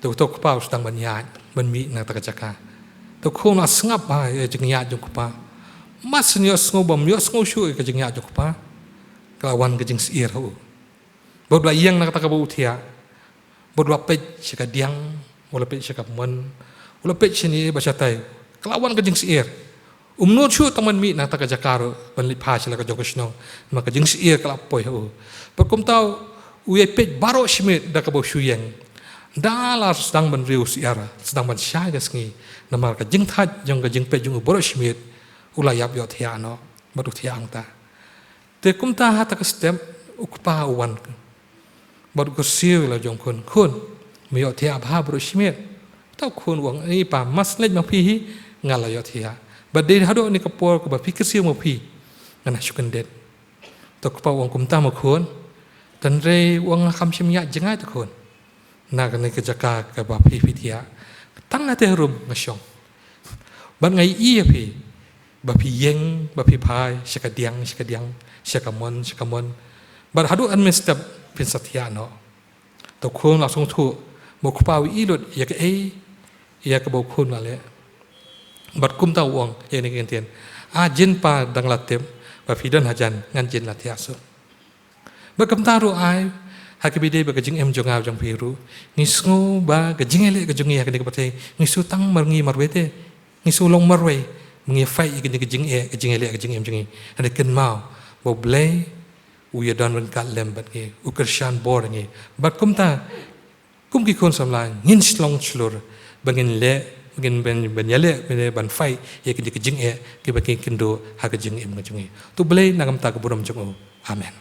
Te uta u kpa u sdang ban ïaid, ban mih na kata ka jaka. Te u khun u la sngap bha ïa ka jingïaid jong u kpa. Mar shen ïohsngew bym ïohsngew shuh ïa ka jingïaid jong u kpa, ka la wan ka jingsyier ha u. Bad u la ïeng na kata kaba u thiah. Bad u la peit sha ka diang, u la peit sha ka mon, u la peit shane bad shatai. Ka la wan ka jingsyier. Um nud shuh tang ban mih na kata ka jaka ruh ban leit phai sha la ka jong ka shnong. Namar ka jingsyier ka la poi ha u. Bad kumta u ïai peit baroh shi miet da kaba u shu ïeng. Ynda la sdang ban riew syiar, sdang ban shai ka sngi. Namar ka jingthait jong ka jingpeit jong u baroh shi miet, u la ïap ïoh thiah noh. Bad u thiah hangta. Te kumta ha kata ka step u kpa u wan bad u kyrsiew ïa la jong khun, khun, me ïohthiah bha baroh shi miet. Te u khun u ong, i pa, mas leit ma phi hi, nga la ïohthiah. Bad dei haduh kane ka por kaba phi kyrsiew ma phi, ngan shu kyndit. Te u kpa u ong, kumta ma khun. Te hynrei u ong, nga kham shym ïa jngai te khun. Na kane ka jaka kaba phi, phi thiah, tang na te harum nga shong. Bad nga ïohi ïa phi ba phi ïeng, ba phi phai sha ka diang, sha ka diang, sha ka mon, sha ka mon. Bad haduh ar miet step phin sa thiah noh. Te u khun u la sngewthuh ba u kpa u ïohi lut ïa kaei ïa kaba u khun u la leh. Bad kumta u ong ïa kane ka ktien, a jin pa, dang la tip ba phi don hajan, ngan jin la thiah shuh. Bad kumta ruh ai, ha kaba ïadei bad ka jingim jong nga jong phi ruh, ngi sngew ba ka jingïaleh ka jong ngi ha kane ka pyrthei ngi sngew tang mar ngi marwei te. Ngi sngew long marwei ba ngi fight ïa kane ka jingeh, ka jingïaleh ka jingim jong ngi. Hynrei kynmaw ba U Blei u ïadon ryngkat lem bad ngi, u kyrshan bor ïa ngi. Bad kumta, kum ki khun samla, ngin shlong shlur ba ngin leh, ba ngin ban, ban ïaleh, ban, ban fight ïa kine ki jingeh kiba ki kynduh ha ka jingim ka jong ngi. To U Blei na ka bynta ka burom jong u. Amen.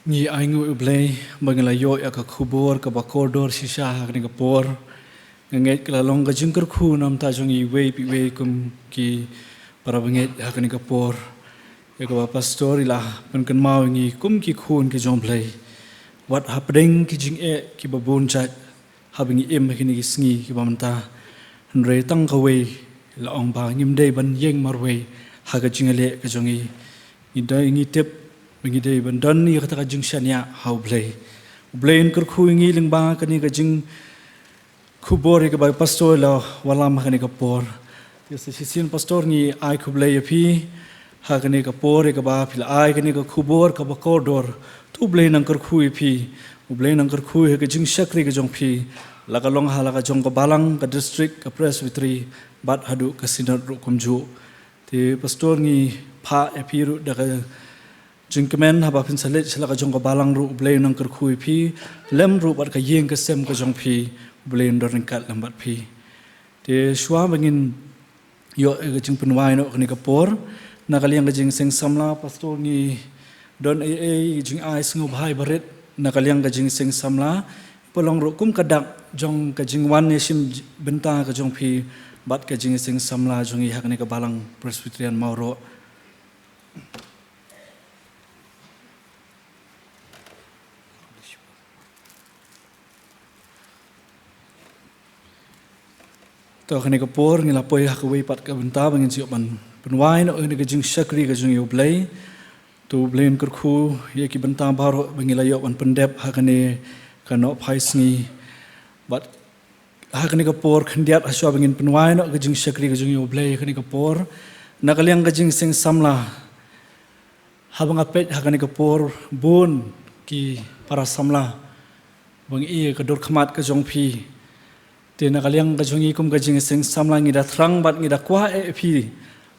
Ngi ainguh ïa U Blei ba ngi la ïoh ïa ka khubor kaba kordor shisha ha kane ka por. Nga ngeit ka la long ka jingkyrkhu na ka bynta jong ngi iwei pa iwei kum ki para bangeit ha kane ka por. Ïa kaba pastor i la pynkynmaw ïa ngi kum ki khun ki jong U Blei, wat hapdeng ki jingeh kiba bun jait haba ngi im ha kine ki sngi kiba mynta. Hynrei tang kawei la ong ba ngim dei ban ïeng marwei ha ka jingïaleh ka jong ngi. Ngi dei, ngi tip ba ngi dei ban don ïa kata ka jingshaniah ha U Blei. U Blei un kyrkhu ïa ngi lyngba kane ka jingkhubor ïa kaba pastor i la wallam ha kane ka por. Te sa shisien pastor ngi ai khublei ïa phi ha kane ka por ïa kaba phi la ai kane ka khubor kaba kordor. To U Blei un nang kyrkhu ïa phi, U Blei un nang kyrkhu ïa ka jingshakri ka jong phi, la ka long ha la ka jong ka balang, ka district, ka presbytery, bad haduh ka synod ruh kumjuh. Te pastor ngi phah ïa phi ruh da ka jingkmen haba phin sa leit sha la ka jong ka balang ruh U Blei un nang kyrkhu ïa phi, lem ruh bad ka ïing ka sem ka jong phi, U Blei un don ryngkat lem bad phi. Te shuwa ba ngin ïoh ïa ka jingpynwai noh kane ka por, na ka liang ka jingseng samla, pastor ngi don ei ei jingai sngewbha ba rit na ka liang ka jingseng samla, ba long ruh kum ka dak jong ka jingwan ïashim bynta ka jong phi bad ka jingseng samla jong ngi ha kane ka balang Presbyterian Mawroh. To kane ka por ngi la poi ha kawei pat ka bynta ba ngin sa ïoh ban pynwai noh ïa kane ka jingshakri ka jong ngi ïa U Blei. To U Blei un kyrkhu ïa ki bynta baroh ba ngi la ïoh ban pyndep ha kane ka nohphai sngi. Bad ha kane ka por khyndiat, ha shuwa ba ngin pynwai noh ka jingshakri ka jong ngi ïa U Blei ha kane ka por, na ka liang ka jingseng samla, haba nga peit ha kane ka por, bun ki para samla ba ngi ïohi ïa ka dur khmat ka jong phi. Te na ka liang ka jong ngi kum ka jingseng samla ngi da thrang bad ngi da kwah eh ïa phi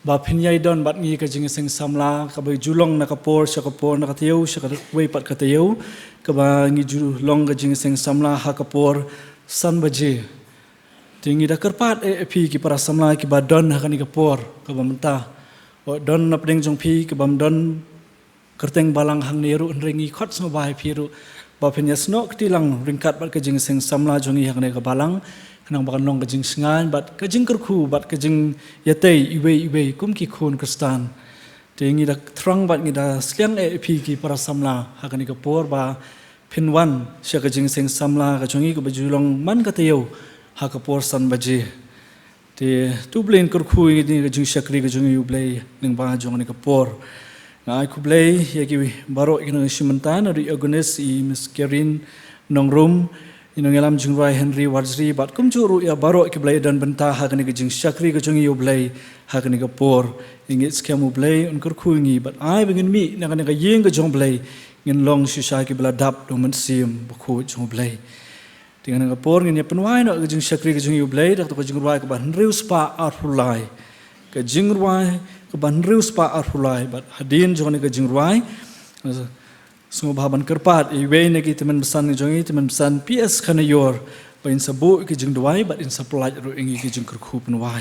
ba phin ïai don bad ngi ka jingseng samla kaba ju long na ka por sha ka por, na ka taïew sha kawei pat ka taïew, kaba ngi ju long ka jingseng samla ha ka por san baje. Te ngi da kyrpad eh ïa phi ki para samla kiba don ha kane ka por kaba mynta, wat don napdeng jong phi kaba ym don kyrteng balang hangne ruh, hynrei ngi khot sngewbha ïa phi ruh ba phin ïasnoh kti lang ryngkat bad ka jingseng samla jong ngi ha kane ka balang, khnang ba kan long ka jingshngaiñ bad ka jingkyrkhu bad ka jingïatei iwei iwei kum ki khun Khristan. Te ngi da thrang bad ngi da sliang eh ïa phi ki para samla ha kane ka por ba phin wan sha ka jingseng samla ka jong ngi kaba ju long man ka taïew ha ka por san baje. Te to U Blei un kyrkhu ïa kane ka jingshakri ka jong ngi ïa U Blei lyngba jong kane ka por. Nga ai khublei ïa ki baroh ki nongïashim bynta, naduh i Agnes, i Miss Karen Nongrum, i nongïalam jingrwai Henry Warjri, bad kumjuh ruh ïa baroh kiba la ïadon bynta ha kane ka jingshakri ka jong ngi ïa U Blei ha kane ka por. Ngi ngeit skhem U Blei un kyrkhu ïa ngi bad ai ba ngin mih na kane ka ïing ka jong U Blei ngin long shisha kiba la dap da U Mynsiem Bakhuid jong U Blei. Te ha kane ka por ngin ïa pynwai noh ka jingshakri ka jong ngi ïa U Blei da kato ka jingrwai kaba hynriew spah arphew lai. Ka jingrwai kaba hynriew spah arphew lai, bad hadien jong kane ka jingrwai, sngewbha ban kyrpad ïa iwei na ki tymmen basan ka jong ngi, tymmen basan P S Khanaior, Ba in sa buh ïa ki jingduwai bad in sa pyllait ruh ïa ngi ki jingkyrkhu pynwai.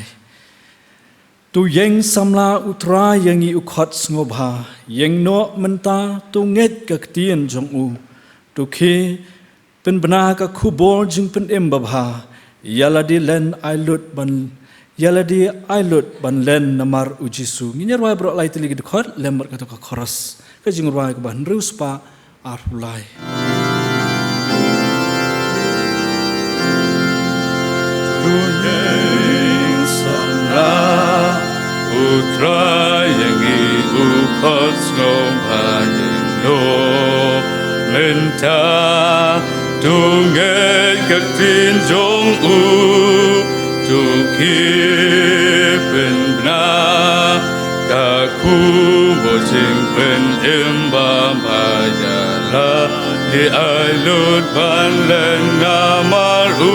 To ïeng samla U Trai ïa ngi u khot sngewbha, ïeng noh mynta to ngeit ka ktien jong u. To khie pynbna ka khubor jingpynim babha, ïa lade len ai lut ban, ïa lade ai lut ban len namar U Jisu. Ngin ïa rwai baroh lai tylli ki dkhot lem bad kato ka chorus. Ka jingrwai kaba hynriew spah arphew lai. To ïeng samla U Trai ïa ngi u khot sngewbha, ïeng noh mynta to ngeit ka ktien jong u. To khie pynbna ka khubor jingpynim babha, ïa lade ai lut ban len namar U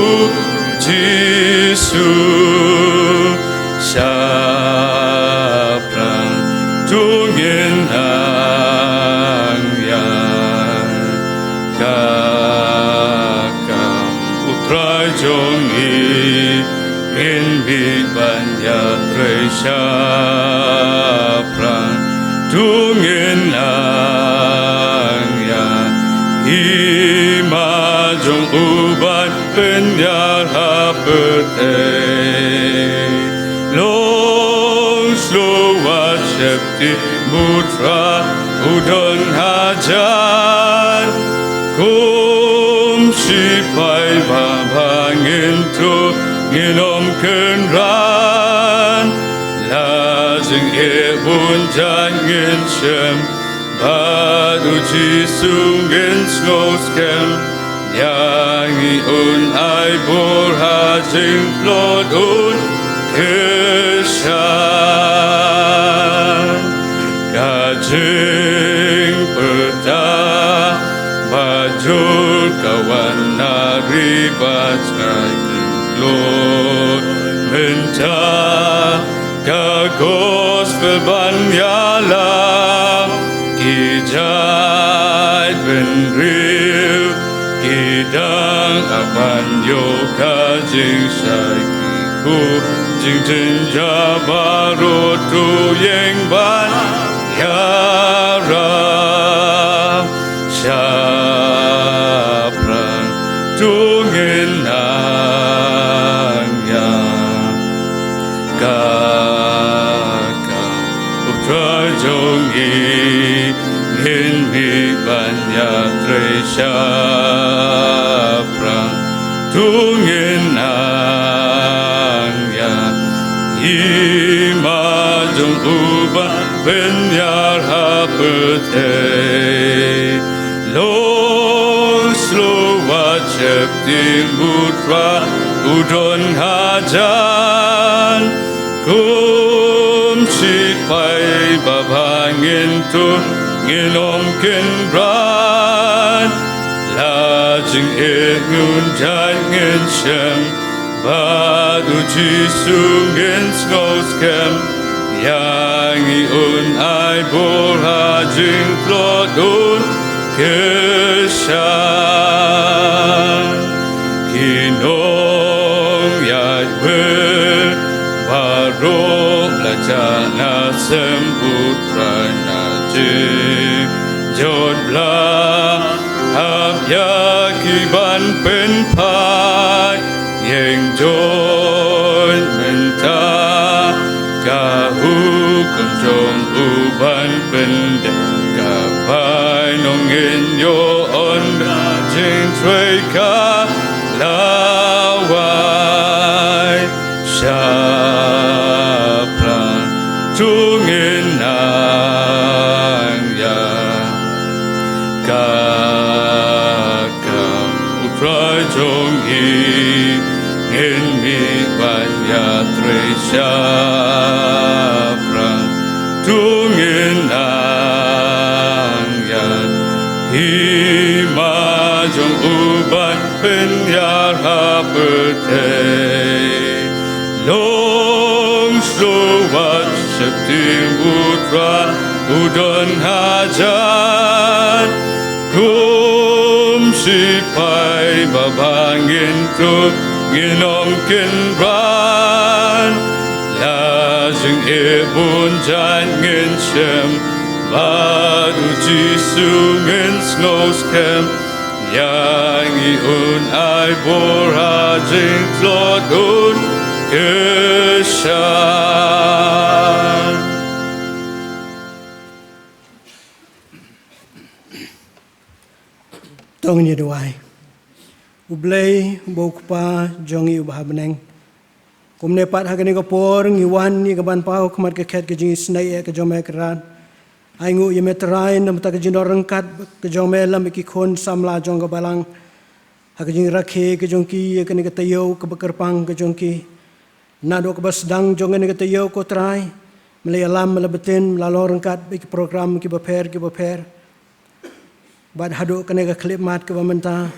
Jisu. Shaphrang to ngin nang ïa ka kam U Trai jong ngi, ngin mih ban ïatrei shaphrang. To ngin nang ïa hima jong u ban pynïar ha pyrthei. Long shuh wat sheptieng, U Trai u don hajan. Kum shipai babha ngin tuh, ngin ym kynran. La jingeh bun jait ngin shem, bad U Jisu ngin sngewskhem. Ïa ngi un ai bor ha jingtlot, un kyrshan. Ka jingpyrta bajur ka wan na ri bad sha ki tlot mynta. Ka gospel ban ïalam, ki jaitbynriew ki dang ap ban ïoh ka jingshai, ki khun jingjynjar baroh to ïeng ban ïarap. Shaphrang to ngin nang ïa ka kam U Trai jong ngi, ngin mih ban ïatrei shaphrang. To ngin nang ïa hima jong u ban pynïar ha pyrthei. Long shuh wat sheptieng, U Trai u don hajan. Kum shipai babha ngin tuh, ngin ym kynran. La jingeh bun jait ngin shem, bad U Jisu ngin sngewskhem. Ïa ngi un ai bor ha jingtlot, un kyrshan. Ki nongïaid wir baroh la jah na sem U Trai na jingjot blah. Ap ïa ki ban pynphai, ïeng join mynta. Ka hukum jong u ban pyndep, ka bainong ngin ïoh, ynda jingtrei ka la wai. Shaphrang to ngin nang ïa ka kam U Trai jong ngi, ngin mih ban ïatrei shaphrang. To ngin nang ïa hima jong u ban pynïar ha pyrthei. Long shuh wat sheptieng, U Trai u don hajan. Kum Sipai ba ba ngin tup ngin ym kynran. La jingeh bun jait ngin shem, bad U Jisu ngin sngewskhem. Ïa ngi un ai bor ha jingtlot un kyrshan. To ngin ïa duwai. U Blei, uba U Kpa jong ngi uba ha bneng, kumne pat ha kane ka por ngi wan ïa ka ban paw khmat ka khet ka jingisynei eh ka jong me Kynrad. Ai nguh ïa me Trai namar ka jingdon ryngkat ka jong me lem bad ki khun samla jong ka balang ha ka jingrakhe ka jong ki ïa kane ka taïew kaba kyrpang ka jong ki. Naduh kaba sdang jong kane ka taïew ko Trai, me la ïalam, me la btin, me la long ryngkat bad ki program kiba pher kiba pher. Bad haduh kane ka khyllipmat kaba mynta,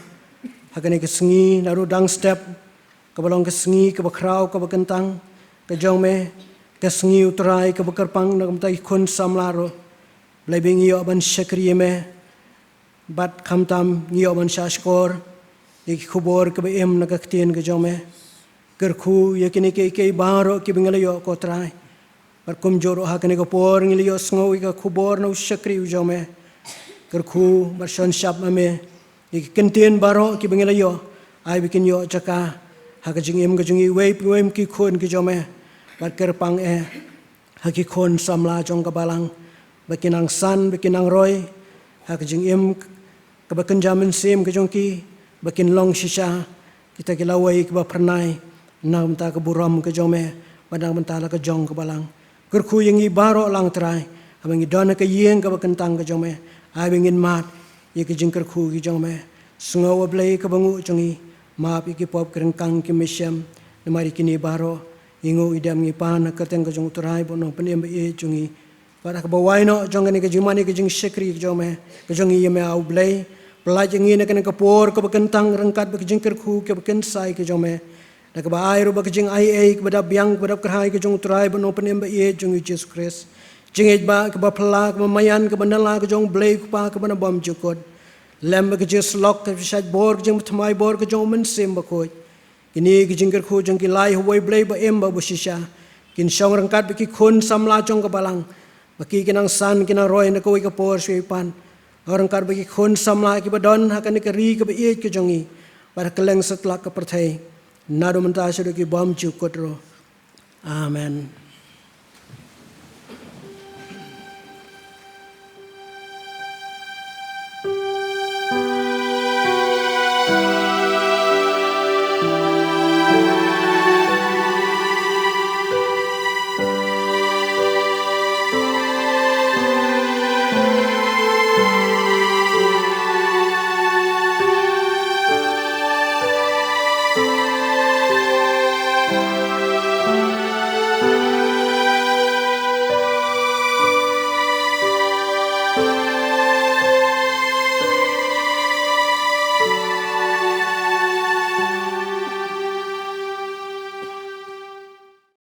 ha kane ka sngi naduh dang step, kaba long ka sngi kaba khraw kaba kyntang ka jong me, ka sngi U Trai kaba kyrpang na ka bynta ki khun samla ruh. Blei, ba ngi ïoh ban shakri ïa me, bad khamtam ngi ïoh ban shahshkor ïa ki khubor kiba im na ka ktien ka jong me. Kyrkhu ïa kine kiei kiei baroh kiba ngi la ïoh ko Trai. Bad kumjuh ruh ha kane ka por ngi la ïoh sngew ïa ka khubor na u shakri u jong me. Kyrkhu bad shon shap ma me ïa ki kyntien baroh kiba ngi la ïoh, ai ba kin ïoh jaka ha ka jingim ka jong ngi, iwei pa iwei ki khun ki jong me. Bad kyrpang eh ha ki khun samla jong ka balang, ba kin nang san, ba kin nang roi ha ka jingim kaba kynja mynsiem ka jong ki, ba kin long shisha kita ki lawei kiba phyrnai na ka bynta ka burom ka jong me bad na ka bynta la ka jong ka balang. Kyrkhu ïa ngi baroh lang Trai, haba ngi don ha ka ïing kaba kyntang ka jong me, ai ba ngin mad ïa ki jingkyrkhu ki jong me. Sngew, A Blei kaba nguh jong ngi, map ïa ki pop ki ryngkang ki mynsiem. Namar ïa kine baroh ngi nguh, ngi dem, ngi pan ha ka kyrteng ka jong U Trai bad U Nongpynim ba ïeit jong ngi. Bad ha kaba wai noh jong kane ka jingmane ka jingshakri ka jong me, ka jong ngi ïa me A U Blei, pyllait ïa ngi na kane ka por kaba kyntang ryngkat bad ka jingkyrkhu kaba kynsai ka jong me. Da kaba ai ruh ba ka jingaiei kaba dap biang kaba dap kyrhai ka jong U Trai bad U Nongpynim ba ïeit jong ngi U Jisu Khrist, jingngeit ba kaba phylla kaba maïan kaba nylla ka jong U Blei U Kpa kaba nabym jukut, lem bad ka jingsyllok kaba shait bor, ka jingthymmai bor ka jong U Mynsiem Bakhuid. Kine ki jingkyrkhu jong ki lai ha uwei U Blei ba im bad ba shisha kin shong ryngkat bad ki khun samla jong ka balang, ba ki kin nang san, kin nang roi na kawei ka por sha kawei pat, ryngkat bad ki khun samla kiba don ha kane ka ri kaba ïeit ka jong ngi, bad ha kylleng satlak ka pyrthei, naduh mynta shaduh ki bym jukut ruh. Amen.